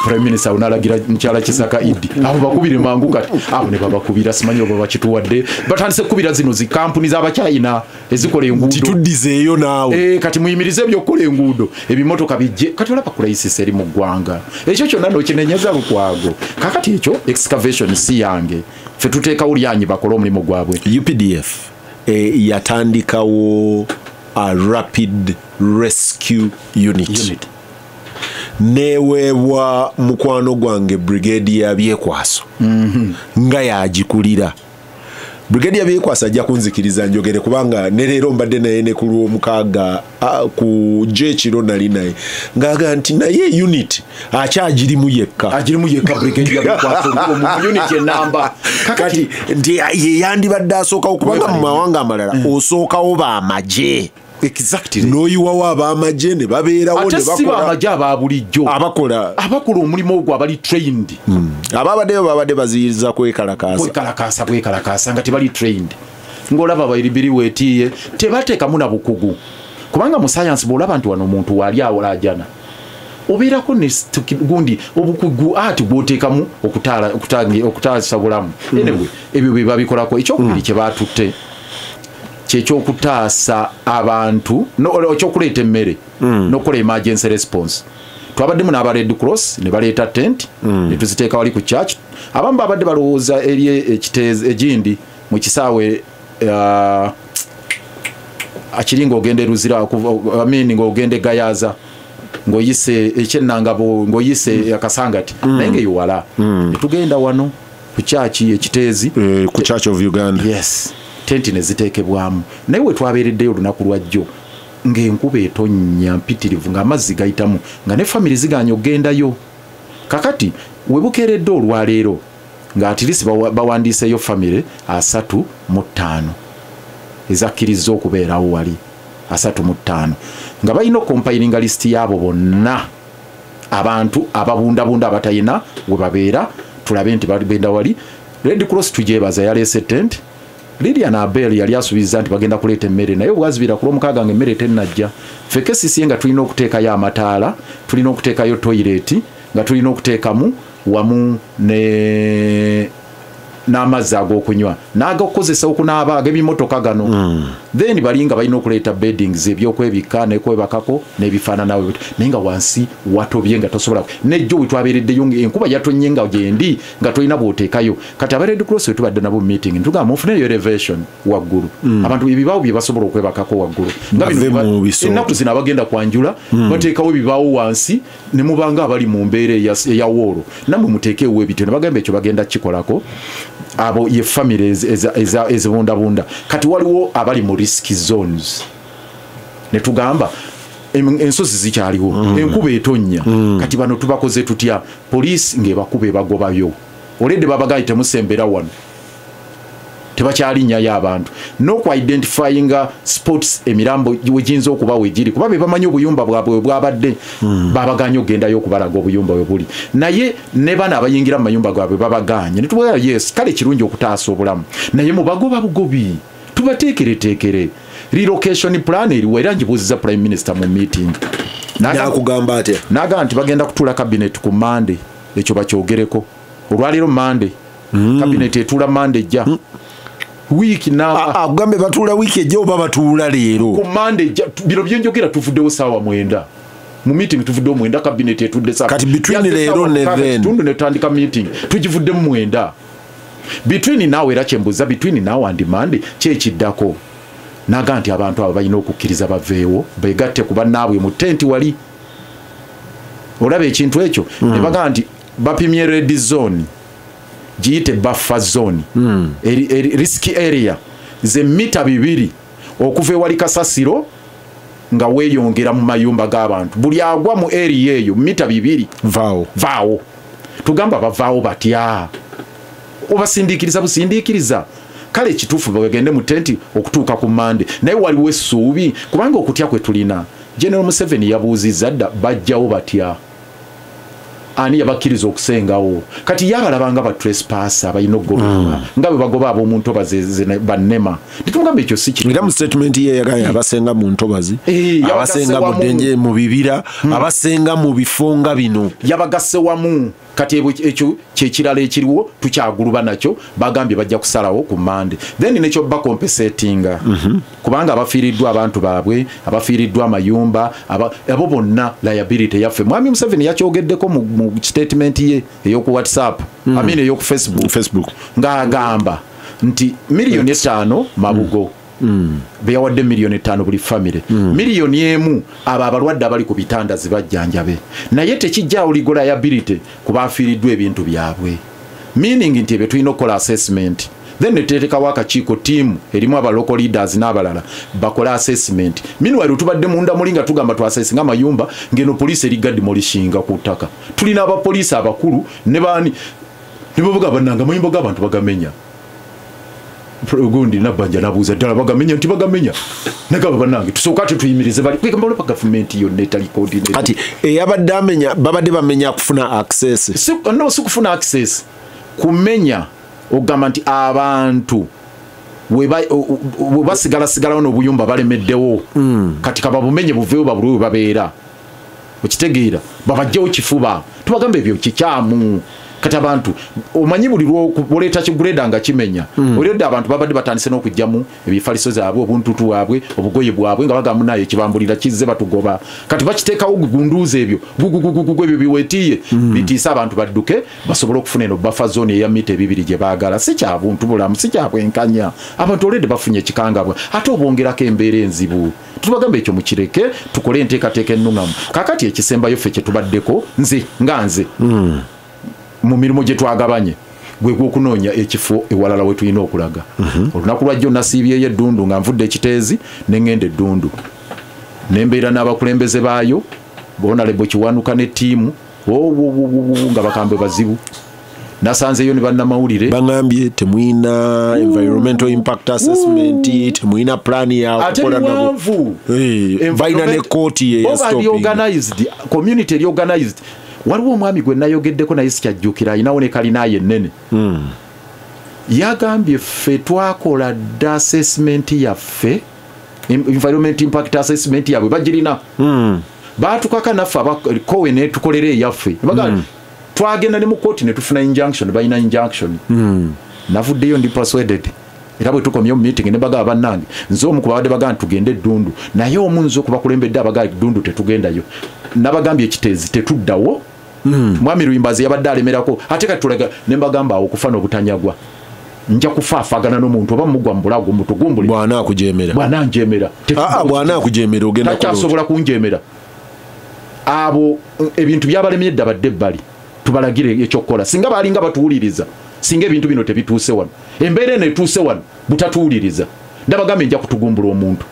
Prime Minister unalagira mukyala Kisaka Idi abo bakubire mangu kati, abo ne babakubira, simanyi oba bakituwadde. Batandise kukubira zino zi kampuni z'Abachina ezikola enguudo, tituddizeeyo naawe. Kati muyimirize ebyokukola enguudo, ebimotoka bijje. Kati olaba crisis eri mu ggwanga, ekyo kyonna n'okinenyeza Lukwago. Kakati ekyo excavation si yange, ffe tuteekawo lyanyi bakole omulimu gwabwe. UPDF yatandikawo a rapid rescue unit. Neweebwa mukwano gwange Brigadier Byekwaso nga yagikulira. Brigadier Byekwaso ajja kunzikiriza njogere, kubanga ne leero mbadde naye ne ku Lwomukaaga ku jekiro nali naye, ng'aga nti naye unit akyagirimu yekka. Agirimu yekka Brigadier Byekwaso mu unit enamba. Kati nti ye yandibadde asookawo, kubanga mu mawanga amalala osookawo b'amagye. Exactly. N'oyiwawo ab'amagye ne babeerawo ne Ate si bakola. b'amagye aba bulijjo, abakola abakola omulimu ogwo, abali trained. Ababaddeyo babadde baziyiriza kwekalakaasa. Kwekalakaasa, bwekalakaasa nga tebali trained, ng'olaba bairibiri weetiiye, tebateekamu na bukugu, kubanga mu science bw'olaba nti wano omuntu waali awolajana, obeerako ne gundi obukugu ati gw'oteekamu okutaasa bulamu. Anyway, ebyo bye babikolako. Ekyokubiri kye baatutte kyekyokutaasa abantu, ekyokuleeta emmere n'okukola emergency response. Twabaddemu n'aba Red Cross ne baleeta tent ne tuziteeka wali ku church. Abamu babadde balowooza eri ekiteezi egindi mu kisaawe, akiri ng'ogenda e Luzira, I mean, ng'ogenda e Gayaza, ng'oyise ekyennangabo, ng'oyise Akasangati, naye ng'eyo wala. Ne tugenda wano ku church ekiteezi. Ku Church of Uganda. Yes, tenti ne ziteekebwamu. Naye we twabeereddeyo olunaku lwajjo ng'enkuba etonnya mpitirivu, ng'amazzi gayitamu, nga ne family ziganye okugendayo. Kakati we bukeeredde olwaleero nga at least bawandiiseeyo family 35 ezakkirizza okubeerawo wali, 35, nga balina okucompilinga lisiti yaabo bonna abantu ababundabunda abatayina we babeera, tulabe nti bagenda wali. Red Cross tugyebaza, yaleese tent. Lilian Abel yali asuubiza nti bagenda kuleeta emmere, naye bwazibira ku Lwomukaaga nga emmere tennajja. Ffe KCCA nga tulina okuteekayo amataala, tulina okuteekayo toyireti, nga tulina okuteekamu wamu ne n'amazzi ag'okunywa n'agakozesa okunaaba ag'ebimotoka gano. Then bali nga balina okuleeta beddings, ebyokwebikka nekwebakako n'ebifaananawo bityo, naye nga wansi watobye nga tosobola. Nejjo we twabeereddeyo enkuba yatonnye nga gyendi nga tolina bw'oteekayo. Kati aba Red Cross we tubadde nabo mu meeting ntugamba mufuneyo elevation waggulu, abantu ebibaawo bye basobola okwebakako waggulu. Nga bino Bave mu bisooto. Ennaku zino abagenda kwanjula bateekawo ebibaawo wansi ne mubanga abali mu mbeera eya woolo, nammwe muteekeewo ebityo. Ne bagamba ekyo bagenda kikolako. Abo ye family ezibundabunda. Kati waliwo abali mu risk zones, ne tugamba ensozi zikyaliwo, enkuba etonnya. Kati bano tubakoze tutya? Poliisi ng'ebakuba ebagobayo, oledde babagayi temusembera wano, tebakyalinnyayo abantu, n'okuidentifyinga spots emirambo wegiyinza okuba wegiri, kuba be bamanyi obuyumba bwabwe we bwabadde. Babaganye okugendayo okubalaga obuyumba we buli, naye ne bano abayingira mu mayumba gaabwe babaganye. Ne tubagamba yes, kale kirungi okutaasa obulamu, naye mubagoba bugobi, tubateekereteekere. Relocation plan eriwo, era ngibuuziza Prime Minister mu meeting. Nakugamba atya? N'agamba nti bagenda kutuula cabinet ku Mande, ekyo bakyogereko. Olwaleero Mande, cabinet etuula Mande ejja, wiiki namba. Akugambe batuula wiiki ejja oba batuula leero? Ku Mande ejja. Bino byenjogera tuvuddewo saawa 9 mu meeting, tuvuddewo 9, cabinet etudde saawa Kati between Yazze leero saawa ne 6 then. Kitundu ne tutandika meeting, tugivuddemu 9. Between now, era kyembuuza, between now and Monday kyekiddako? Naga nti abantu abo balina okukkiriza baveewo begatte ku bannaabwe mu tenti wali. Olaba ekintu ekyo? Ne bagamba nti bapimye red zone, giyite buffer zone, risk area ze mita 2 okuva ewali kasasiro nga weeyongera mu mayumba g'abantu. Buli agwa mu area eyo mita 2, vaawo. Vaawo. Tugamba bavaawo batya? Obasindiikiriza busindiikiriza? Kale ekituufu bagende mu tenti okutuuka ku Mande, naye waliwo essuubi, kubanga okutya kwe tulina, General Museveni yabuuzizza dda bajjawo batya. Ani yabakkiriza okusengawo? Kati yabalabanga ba trespass abalina okugobebwa nga bwe bagoba ab'omu ntobazi bannema. Netumugamba ekyo si kituufu. Era mu statement ye yagambye abasenga mu ntobazi, abasenga mu ddenje, mu bibira, abasenga mu bifo nga bino. Yabagasse wamu. Kati ekyo kyekirala ekiriwo tukyaguluba nakyo, bagambye bajja kusalawo ku Mande. Then nekyo bakompensatinga kubanga abafiiriddwa abantu baabwe, abafiiriddwa amayumba, abo bonna liability yaffe. Mwami Museveni yakyogeddeko mu statement ye ey'oku WhatsApp, I mean ey'oku Facebook, ng'agamba nti 5 million mabugo beyawadde 5 million buli famire, 1 million abo abalwadde abali ku bitanda zibajjanjabe, naye tekijjaawo legal liability ku bafiiriddwa ebintu byabwe, meaning nti ebyo tulina okukola assessment, then neteekawo akakiiko, tiimu erimu aba local leaders n'abalala bakole assessment. Meanwhile tubadde munda muli nga tugamba twassessinga amayumba, ngeno poliisi eri demolishinga ku ttaka. Tulina abapoliisi abakulu ne baani ne bavuga, bannanga amayumba g'abantu bagamenya. Gundi Nabbanja nabuuza, ddala bagamenya? Nti bagamenya. Nagamba, bannange, tusooka ate tuyimirize bali kwegamba olaba gavumenti yonna etali coordinated. Kati eyabadde amenya, babadde bamenya kufuna access? Si, no, si kufuna access, kumenya okugamba nti abantu we basigalasigalawo n'obuyumba balemeddewo. Kati kababumenye buveewo babulwe we babeera, okitegeera? Babajjewo kifuba. Tubagamba ebyo kikyamu. Kati abantu omanyi buli lwoleeta kiguleda nga kimenya, oliodde abantu babadde batandise n'okugyamu ebifaliso zaabwe, obuntutu bwabwe, obugoye bwabwe, nga bagamba naye ekibambulira kizze batugoba. Kati bakiteekawo gunduuza ebyo gugugugugu, ebyo biwetiiye bitiise abantu badduke basobole okufuna eno buffer zone eya mita 2 gye baagala. Si kya buntu bulamu, si kya bwenkanya. Abantu olwedde bafunye ekikangabwa, ate obwongerako embeera enzibu. Tubagamba ekyo mukireke, tukole enteekateeka ennuŋŋamu. Kakati ekisembayo ffe kye tubaddeko, nze nga nze mu mirimu gye twagabanye, gwe gw'okunoonya ekifo ewalala we tulina okulaga. Olunaku lwajjo nasiibyeyo eddundu nga nvudde ekiteezi ne ŋŋenda eddundu ne mbeera n'abakulembeze baayo Honorable Kiwanuka ne ttiimu nga bakambwe bazibu. Nasanzeyo ne bannamawulire. Baŋambye temuyina environmental impact assessment, temuyina plan ate yakukola nabo. Biwanvu. Balina ne kooti. Bo bali organized, community eri organized. Waliwo omwami gwe nayogeddeko naye sikyajjukira, ayinawo ne kalinaye ennene. Yagambye ffe twakola dda assessment yaffe, environment impact assessment yabwe bagirina. Batukaka naffe abakowe netukolera eyaffe. Bagamba, twagenda ne mu kooti ne tufuna injunction, balina injunction. Navuddeyo ndi persuaded, era bwe tukomyewo mu meeting ne bagamba, bannange, nze omu ku babadde bagamba nti tugende eddundu, naye omu nze okubakulembedde abagamba eddundu tetugendayo. Nabagambye ekiteezi tetuddawo. Mwami Luyimbazi yabadde alemerako, ate kati tulaga ne mbagamba awo okufa n'obutanyagwa, nja kufaafaagana n'omuntu oba mugwa mu bulago mutugumbule. Bwana akujemera. Bw'ananjemera. Aa, bwana akujemera ogenda kuloota. Takyasobola kunjemera. Abo ebintu byabalemye dda, badde ebbali tubalagire ekyokukola. Singa balinga batuwuliriza, singa ebintu bino tebituuse wano. Embeera eno etuuse wano butatuwuliriza. Ndabagambye nja kutugumbula omuntu,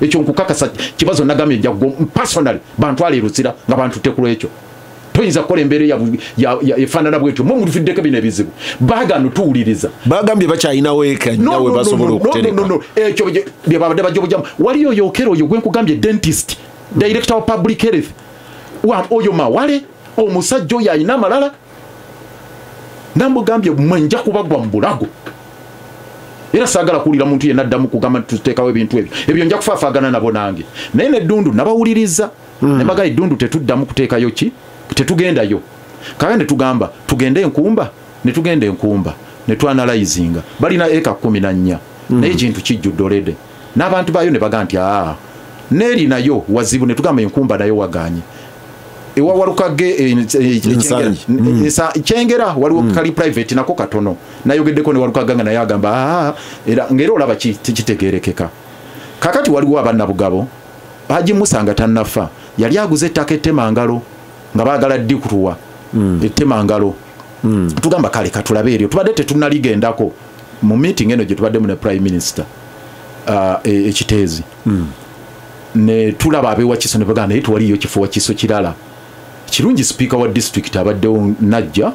ekyo nkukakasa kibazo. Nagambye nja personally bantwala eruzira nga bantutte ku lwekyo. Toyinza kukola embeera efaanana bwetyo mwe mutufiddeko bino ebizibu. Baagano tuwuliriza. Bagambye bakyalinawo eka we basobola okutereka. No. Ekyo bye babadde bajja obujjamu. Waliyo yokera oyo gwe nkugambye, dentist, director wa public health. Oyo mawale omusajja oyo alina amalala. Namugambye mwe nja kubagwa mu bulago, era saagala kuwulira muntu yenna addamu kugamba nti tuteekawo ebintu ebyo. Ebyo nja kufaafaagana nabo nange. Naye neddundu nabawuliriza ne bagamba eddundu tetuddamu kuteekayo ki, tetugendayo. Kale ne tugamba tugende enkumba, ne tugenda enkumba ne twanalyzinga. Balina eka 14, naye ekintu kijjudde olede n'abantu baayo ne bagamba nti aa neeri nayo wazibu. Ne tugamba enkumba nayo waganye ewa Walukage Nsangi. Kyengera waliwo kali private nako katono. Nayogeddeko ne Walukaga nga naye agamba "Ah," era ng'era olaba kitegerekeka. Kakati waliwo abannabugabo, Haji Musa nga tannafa yali aguze ettaka ettemangalo nga baagala ddikutuwa ettemangalo. Tugamba kale katulabe eryo, tubadde tetunnaligendako. Mu meeting eno gye tubaddemu ne Prime Minister ekiteezi ne tulaba abewakiso ne bagamba naye tewaliyo kifo wakiso kirala kirungi. Sipiika wa district abaddewo najja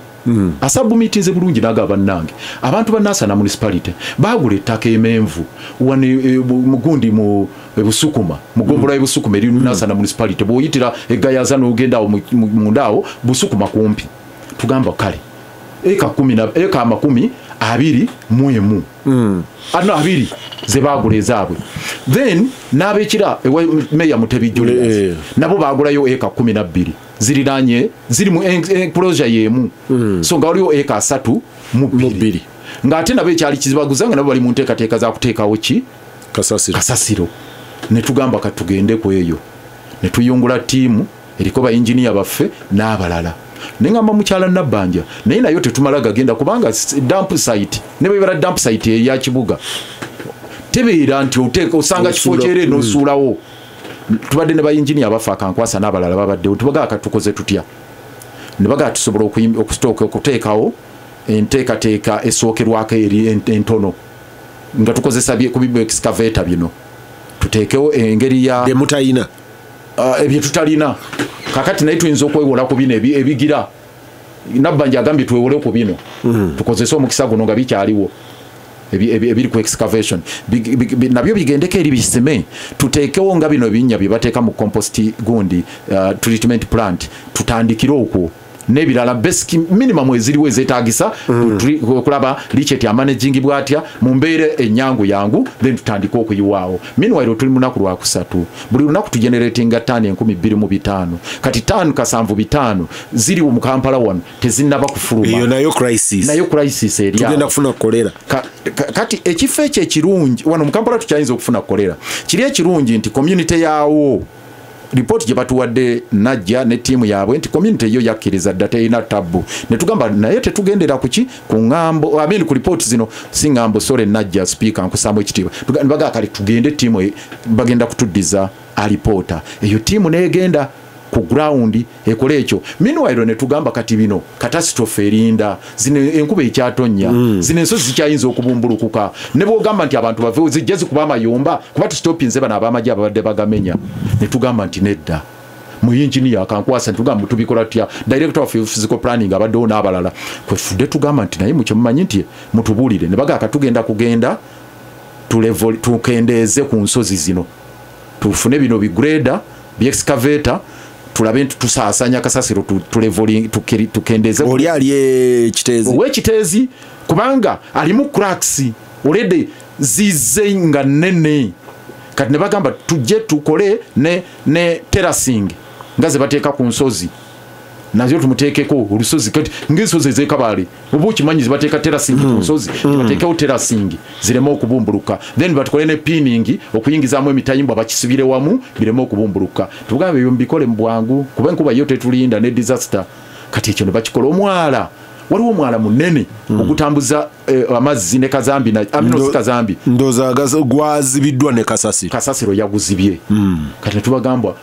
asubmittinze bulungi n'agamba, bannange, abantu ba Nansana Municipality baagula ettaka emenvu wano mugundi mu, Ebusukuma, mugombolola Ebusukuma eri Nansana municipality, bw'oyitira egayaza n'ogenda awo munda awo Busukuma kumpi. Tugamba kale eka 21 ano 20 ze baagula ezaabwe. Then n'abekira meya Mutebi Julius nabo baagulayo eka 12 ziriranye, ziri mu enclosure y'emu. So nga waliwo eka 32 ng'ate nabo ekyali kizibaguza nga nabo bali mu nteekateeka za kuteekawo ki kasasiro. Ne tugamba katugende ku eyo, ne tuyungula ttiimu eriko ba engineer baffe n'abalala. Nengamba mukyala Nabbanja naye nayo tetumala gagenda kubanga dump site ne bwebera dump site eya kibuga tebeera nti oteeka osanga kifo kyere n'osuulawo. Tubadde ne ba engineer baffe akankwasa n'abalala babaddewo, tubagaa katukoze tutya? Ne bagaa tusobola okusitooka okuteekawo enteekateeka esookerwako eri entono nga tukozesa ku excavator bino, tuteekewo engeri ya bye ebye tutalina. Kakati naye tuyinza okwewola ku bino ebigira. Nabbanja agambye twewole ku bino, tukozese omukisa guno nga bikyaliwo ebiri ku excavation nabyo bigendeko eri bisime, tuteekewo nga bino ebinnya bye bateeka mu compost gundi treatment plant, tutandikire okwo n'ebirala basic minimum eziriwo ezeetaagisa okulaba leachate amanaging bw'atya mu mbeera ennyangu yangu, then tutandike okuyiwaawo. Meanwhile tuli munaku lwakusatu, buli lunaku tugeneratinga ttaani 2500. Kati 5,750 ziriwo mu Kampala wano tezinnaba kufuluma. Eyo nayo crisis, nayo crisis eri tugenda kufuna kolera. Kati ekifo ekyo ekirungi wano mu Kampala tukyayinza okufuna kolera, kiri ekirungi nti community yaawo report gye batuwadde najja ne ttiimu yaabwe nti community yo yakkiriza dda terina tabbu. Ne tugamba naye tetugendera kuki ku ŋŋambo, I mean ku report zino si ŋŋambo, sorry Najja speaker nkusaamu ekitiibwa. Bagaa kale tugende ttiimu bagenda kutuddiza alipoota eyo, ttiimu n'egenda ku ground ekole ekyo. Meanwhile ne tugamba kati bino catastrophe erinda, zino enkuba ekyatonnya, zino ensozi zikyayinza okubumbulukuka. Ne bw'ogamba nti abantu baveewo zijja zikuba amayumba kuba tusitopinze bano ab'amagye ababadde bagamenya. Ne tugamba nti nedda, mu engineer akankwasa ne tugamba tubikola tutya, director of physical planning abaddewo n'abalala kwefudde tugamba nti naye mukyemumanyi nti mutubuulire. Ne bagaa katugenda kugenda tukendeeze ku nsozi zino, tufune bino bigrader bi excavator, tulabe nti tusaasanya kasasiro tukendeze. Oli ali ekiteezi ow'ekiteezi kubanga alimu cracks already zize nga nnene. Kati ne bagamba tujje tukole ne terracing nga ze bateeka ku nsozi, nazo tumuteekeko olusozi. Kati ng'ensozi ez'Ekabaale oba okimanyi zibateeka terracing ku nsozi, bateekewo terracing zireme okubumbuluka, then batukole ne pinning okuyingizaamu emitayimbwa bakisibire wamu bireme okubumbuluka. Tugambe ebyo mbikole mu bwangu kuba enkuba yo tetulinda ne disaster. Kati ekyo ne bakikola. Omwala, waliwo omwala munene ogutambuza amazzi ne kazambi na amino kazambi ndowooza gwazibiddwa ne kasasiro, kasasiro yaguzibye. Kati ne tubagamba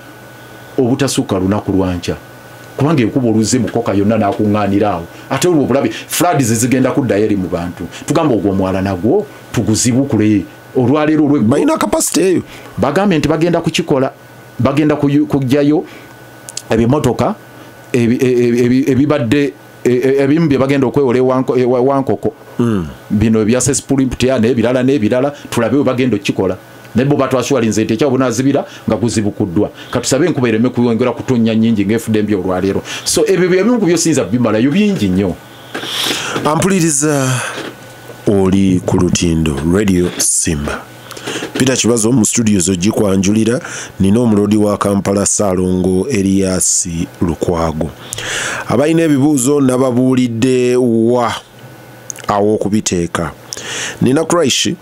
obutasukka lunaku lwankya kubanga enkuba oluze mukoka yonna n'akuŋŋaanira awo, ate olwo obulabe floods zigenda kuddayo eri mu bantu. Tugamba ogwo omwala nagwo tuguzibukule olwaleero olweggulo. Balina capacity eyo? Bagambye nti bagenda kukikola, bagenda kuggyayo ebimotoka ebibadde ebimu bye bagenda okwewola ewankoko bino ebya cesspool n'ebirala n'ebirala, tulabe bwe bagenda okukikola. Naye bo batwashuwalinze nti ekyawo bunaazibira nga guzibukuddwa. Katusabe enkuba ereme kuyongera kutonnya nnyingi ng'efudde embi olwaleero. So ebyo byebimu ku byosinza bimalayo bingi nnyo. Ampuliriza oli ku lutindo Radio Simba, Peter Kibazo mu studios ogikwanjulira. Nina omulodi wa Kampala Ssaalongo Erias Lukwago. Abalina ebibuuzo nababuulidde wa aw'okubiteeka. Nina Craish.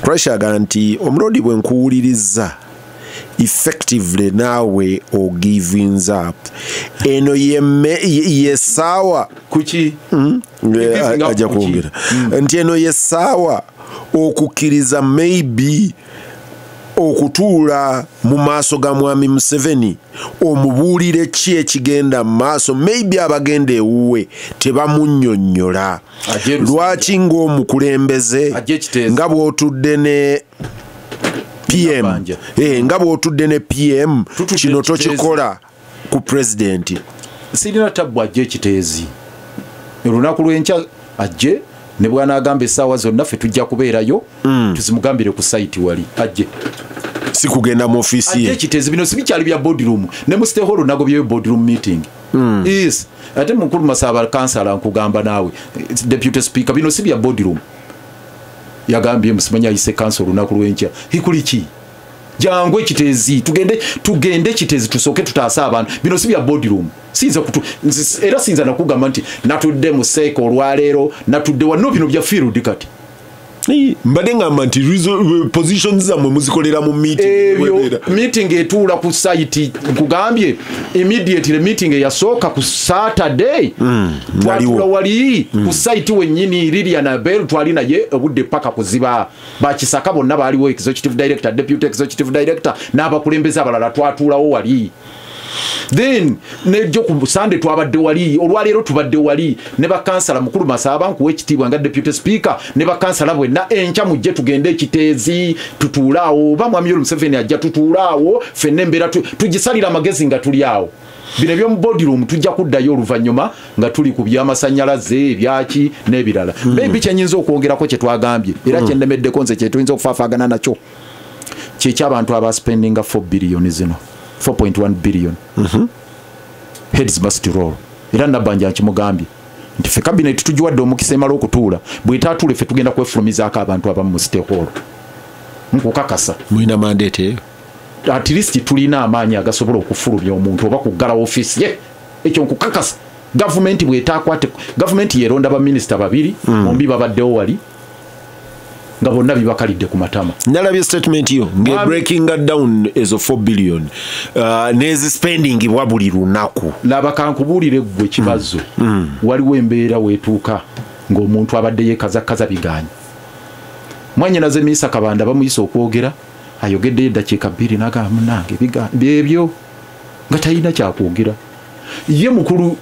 Craish agamba nti omulodi bwe nkuwuliriza effectively naawe ogivings up, eno yessaawa kuki? Giving up ajja kuki? Kwongera nti eno yessaawa okukkiriza maybe okutuula mu maaso ga mwami Museveni omubuulire ki ekigenda mu maaso. Maybe abagenda ewuwe tebamunnyonnyola. Ajje Lusanja. Lwaki ng'omukulembeze Ajje Kiteezi. nga bw'otudde ne PM Nabbanja. Nga bw'otudde ne PM Tutudde kino Kiteezi. tokikola ku pulezidenti. Sirina tabbu, ajje Ekiteezi olunaku lw'enkya, ajje ne bw'anaagamba essaawa zonna ffe tujja kubeerayo. Tuzimugambire ku site wali ajje. Si kugenda mu ofiisi ye. Ate Kiteezi bino sibikyali bya boardroom. Ne mu City Hall nagobyeyo boardroom meeting. Yes. Ate mukulu Masaba kansala nkugamba naawe deputy speaker, bino si bya boardroom. Yagambye musimanya ayise council olunaku lw'enkya. Hikuli ki? Jangu Ekiteezi, tugende Kiteezi tusooke tutaase abantu. Bino si bya boardroom. Siyinza kutu era siyinza nakugamba nti natudde mu seeko olwaleero, natudde wano, bino bya field kati. Mbadde ngamba nti positions zammwe muzikolera mu meeting. Ebyo meeting etuula ku site, nkugambye immediately meeting eyasooka ku Saturday. Twatuula wali ku site wennyini. Lilian Abel twali naye obudde paka kuziba. Bakisaka bonna baaliwo, executive director, deputy executive director n'abakulembeze abalala, twatuulawo wali. Then nejjo ku Sunday twabadde wali, olwaleero tubadde wali ne bakansala. Mukulu Masaba, nkuwa ekitiibwa nga deputy speaker ne bakansala bwenna, enkya mujje tugende Ekiteezi tutuulaawo. Oba mwami Yoweri Museveni ajja, tutuulaawo ffenna, embeera tugisalira amagezi nga tuli awo. Bino ebyomu boardroom tujja kuddayo oluvannyuma nga tuli ku byamasannyalaze, ebyaki n'ebirala. Maybe kyenyinza okwongerako kye twagambye era kyennemeddeko nze, kyetuyinza okufaafaagana nakyo, kyekyabantu abaspendinga 4 billion zino, 4.1 billion. Heads must roll. Era Nabbanja nkimugambye nti ffe cabinet tugiwadde omukisa emala okutuula, bwetaatuule ffe tugenda kwefulumizaako abantu abamu mu City Hall, nkukakasa. Mulina mandate eyo? At least tulina amaanyi agasobola okufulumya omuntu oba kuggala ofiisi ye, ekyo nkukakasa. Gavumenti bwetakwate, gavumenti yeronda baminisita babiri, bombi babaddewo wali nga bonna bibakalidde ku matama. Nalabye statement yo nge breaking down ezo 4 billion nezispendingibwa buli lunaku. Laba, kankubuulire ggwe kibazo. Waliwo embeera weetuuka ng'omuntu abadde yeekazakaza biganye. Mwanyinaze Minsa Kabanda bamuyisa okwogera, ayogeddeyo eddakiika 2 n'agamba munange byebyo, nga talina kyakwogera. Ye mukulu,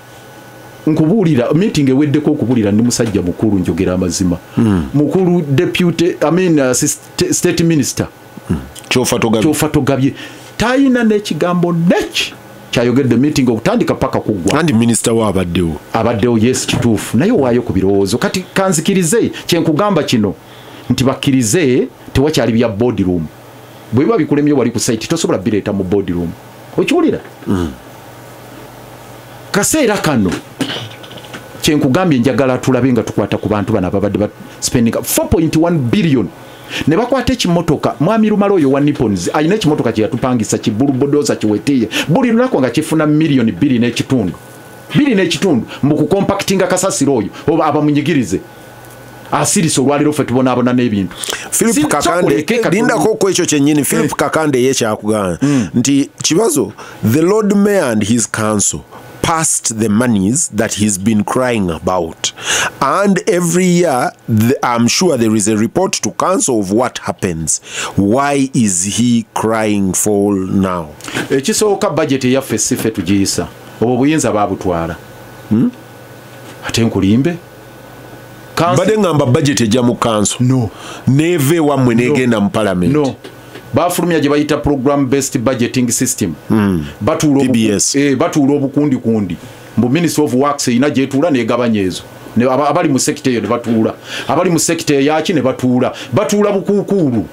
nkubuulira, meeting eweddeko, okubuulira ndi musajja mukulu, njogera amazima. Mukulu deputy, I mean, state minister Kyofatogabye. Kyofatogabye talina n'ekigambo neki kyayogedde meeting okutandika paka kuggwa. Andi minisita we abaddewo. Abaddewo, yes, kituufu, naye owaayo ku birowoozo. Kati kanzikirize kyenkugamba kino nti bakkirize tewakyali bya boardroom. Bwe biba bikulemye wali ku site, tosobola bireeta mu boardroom, okiwulira? Kaseera kano kyenkugambye, njagala tulabe nga tukwata ku bantu bano ababadde ba spending 4.1 billion ne bakwata ekimotoka. Mwami Lumala oyo wa Nippons alina ekimotoka kye yatupangisa, kibulubodoza kiwetiye, buli lunaku nga kifuna miliyoni 2 n'ekitundu, biri n'ekitundu, mbu kucompactinga kasasiro oyo oba abamunyigirize asirise. Olwaliro ffe tubonaabona n'ebintu. Philip Kakande, lindako ku ekyo kyennyini. Philip Kakande ye kyakugamba nti kibazo, the Lord Mayor and his council passed the monies that he's been crying about, and every year I'm sure there is a report to council of what happens. Why is he crying foul now? Ekisooka, budget eyaffe si ffe tugiyisa, obwo buyinza baabutwala. Ate nkulimbe? Mbadde ngamba budget ejja mu council, No. neeva ewammwe negenda mu parliament. No, bafulumya gye bayita program based budgeting system. Batuula PBS. Batuula obukundikundi mbu Ministry of Works erina gyetuula negabanya ezo. Abali mu sector eyo ne batuula, abali mu sector eyaki ne batuula, batuula bukuukuulu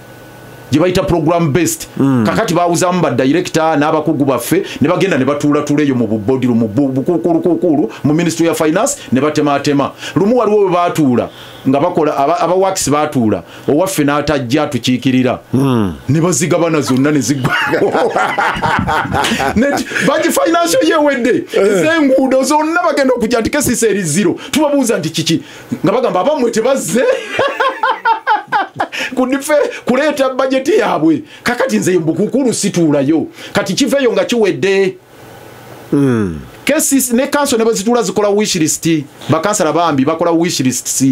gye bayita program based. Kakati bawuzamu ba director n'abakugu baffe ne bagenda ne batuulatula eyo mu bubodiru mu bukuukulukuukulu mu Ministry ya Finance ne batematema. Lumu waliwo we baatuula nga bakola aba works baatuula, owaffe n'atajja atukiikirira, ne bazigabana zonna ne ziggwa. Bagi financial yewedde, ez'enguudo zonna bagenda okujja nti kesisa eri zero. Tubabuuza nti kiki, nga bagamba abammwe tebazze kudife kuleeta bajeti yaabwe. Kakati nze mbukukulu situulayo, kati kiveeyo nga kiwedde. Kesi ne council ne bazituula zikola wish list, bakansala bambi bakola wish list,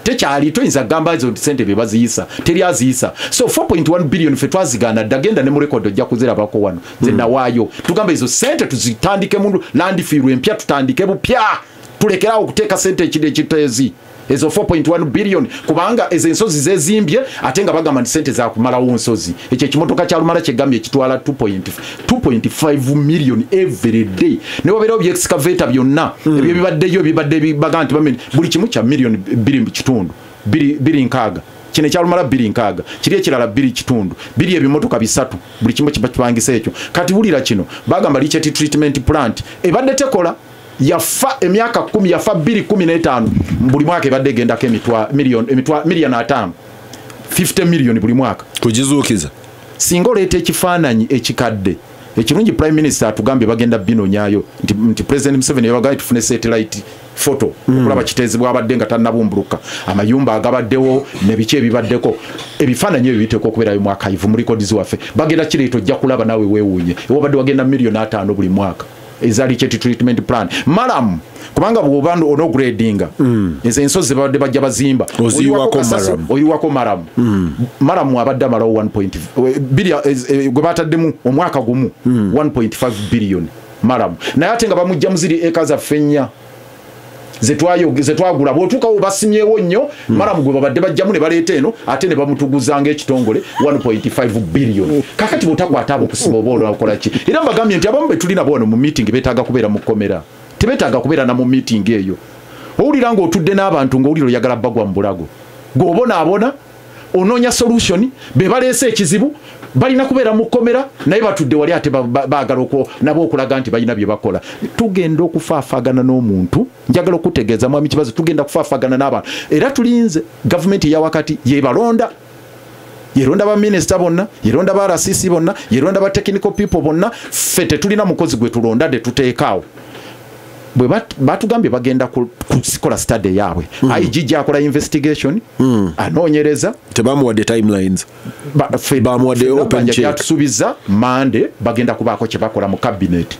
tekyali toyinza kugamba ezo sente be baziyisa, teri aziyisa. So 4.1 billion ffe twazigana dda, genda ne mu record ojja kuzirabako wano. Nze nawaayo, tugamba ezo sente tuzitandike mu landfill empya, tutandike bupya, tulekerawo okuteeka sente ekiri ekiteezi ezo 4.1 billion, kubanga ezo ensozi zezimbye ate nga bagamba nti sente zakumalawo nsozi. Ekyo ekimotoka kya Lumala kyegambye ekitwala 2.5 million every day, ne wabeerawo byexcavator byonna ebyo bibaddeyo, bibadde bibaga nti bamene buli kimu kya million 2 kitundu, biri nkaaga Kino ekyalumala 260, kiri ekirala 2.5, biri ebimotoka 3, buli kimu kiba kipangisa ekyo. Kati wulira kino, bagamba leachate treatment plant ebadde tekola, yafa emyaka 10, yafa 2.15, buli mwaka ebadde egendako miliyoni 5, 50 miliyoni buli mwaka kugizuukiza. Singa oleeta ekifaananyi ekikadde ekirungi, Prime Minister atugambye bagenda binonyaayo nti President Museveni yabagambye tufune satellite photo okulaba Kiteezi bwabadde nga tannabumbuluka, amayumba agabaddewo ne biki ebibaddeko. Ebifaananyi ebyo biteekwa okubeerayo mu archive, mu records waffe. Bagenda kireeta, ojja kulaba naawe weewuunye, ewabadde wagenda miliyoni 5 buli mwaka eza leachate treatment plant. Murram, kubanga bw'oba onogradinga ezo ensozi zebabadde bajja bazimba, Oziyiwako murram. Oyiwako murram. Murram abadde amalawo 1 gwe bataddemu omwaka gumu 1.5 billion murram, naye ate nga bamujja mu ziri eka zaffe 4 zetwagula. Bw'otuukawo basimyewo nnyo murram gwe babadde bajjamu ne baleeta eno, ate ne bamutuguzanga ekitongole 1.5 billion. Kakati bw'otakwata abo kusiba oba olakola ki? Era mbagambye nti abamu be tulina wano mu meeting beetaaga kubeera mu kkomera, tebeetaaga kubeera na mu meeting eyo. Owulira ng'otudde n'abantu ng'owulira oyagala bagwa mu bulago, gweobonaabona onoonya solution, be baleese ekizibu balina kubeera mu kkomera, naye batudde wali ate baagala nabo okulaga nti balina bye bakola. Tugenda okufaafaagana n'omuntu, njagala okutegeeza mwami Kibazo, tugenda kufaafagana n'abantu. Era tulinze gavumenti eya wakati yebalonda, yeronda ba minisita bonna, yeronda ba RCC bonna, yeronda ba technical people bonna. Ffe tetulina mukozi gwe tulonda de tuteekaawo. Bwe batugambye bagenda kukola study yaabwe, IGG akola investigation, anoonyereza. Tebamuwadde timelines? Bamuwadde open check. Yatusuubiza Mande bagenda kubaako kye bakola mu cabinet.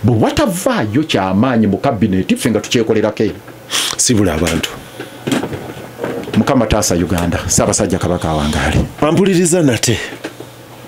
Bwe watavaayo kyamaanyi mu cabinet, ffe nga tukyekolerako eyo. Sibula abantu. Mukama taasa Uganda. Ssaabasajja Kabaka awangaale. Ampuliriza nate.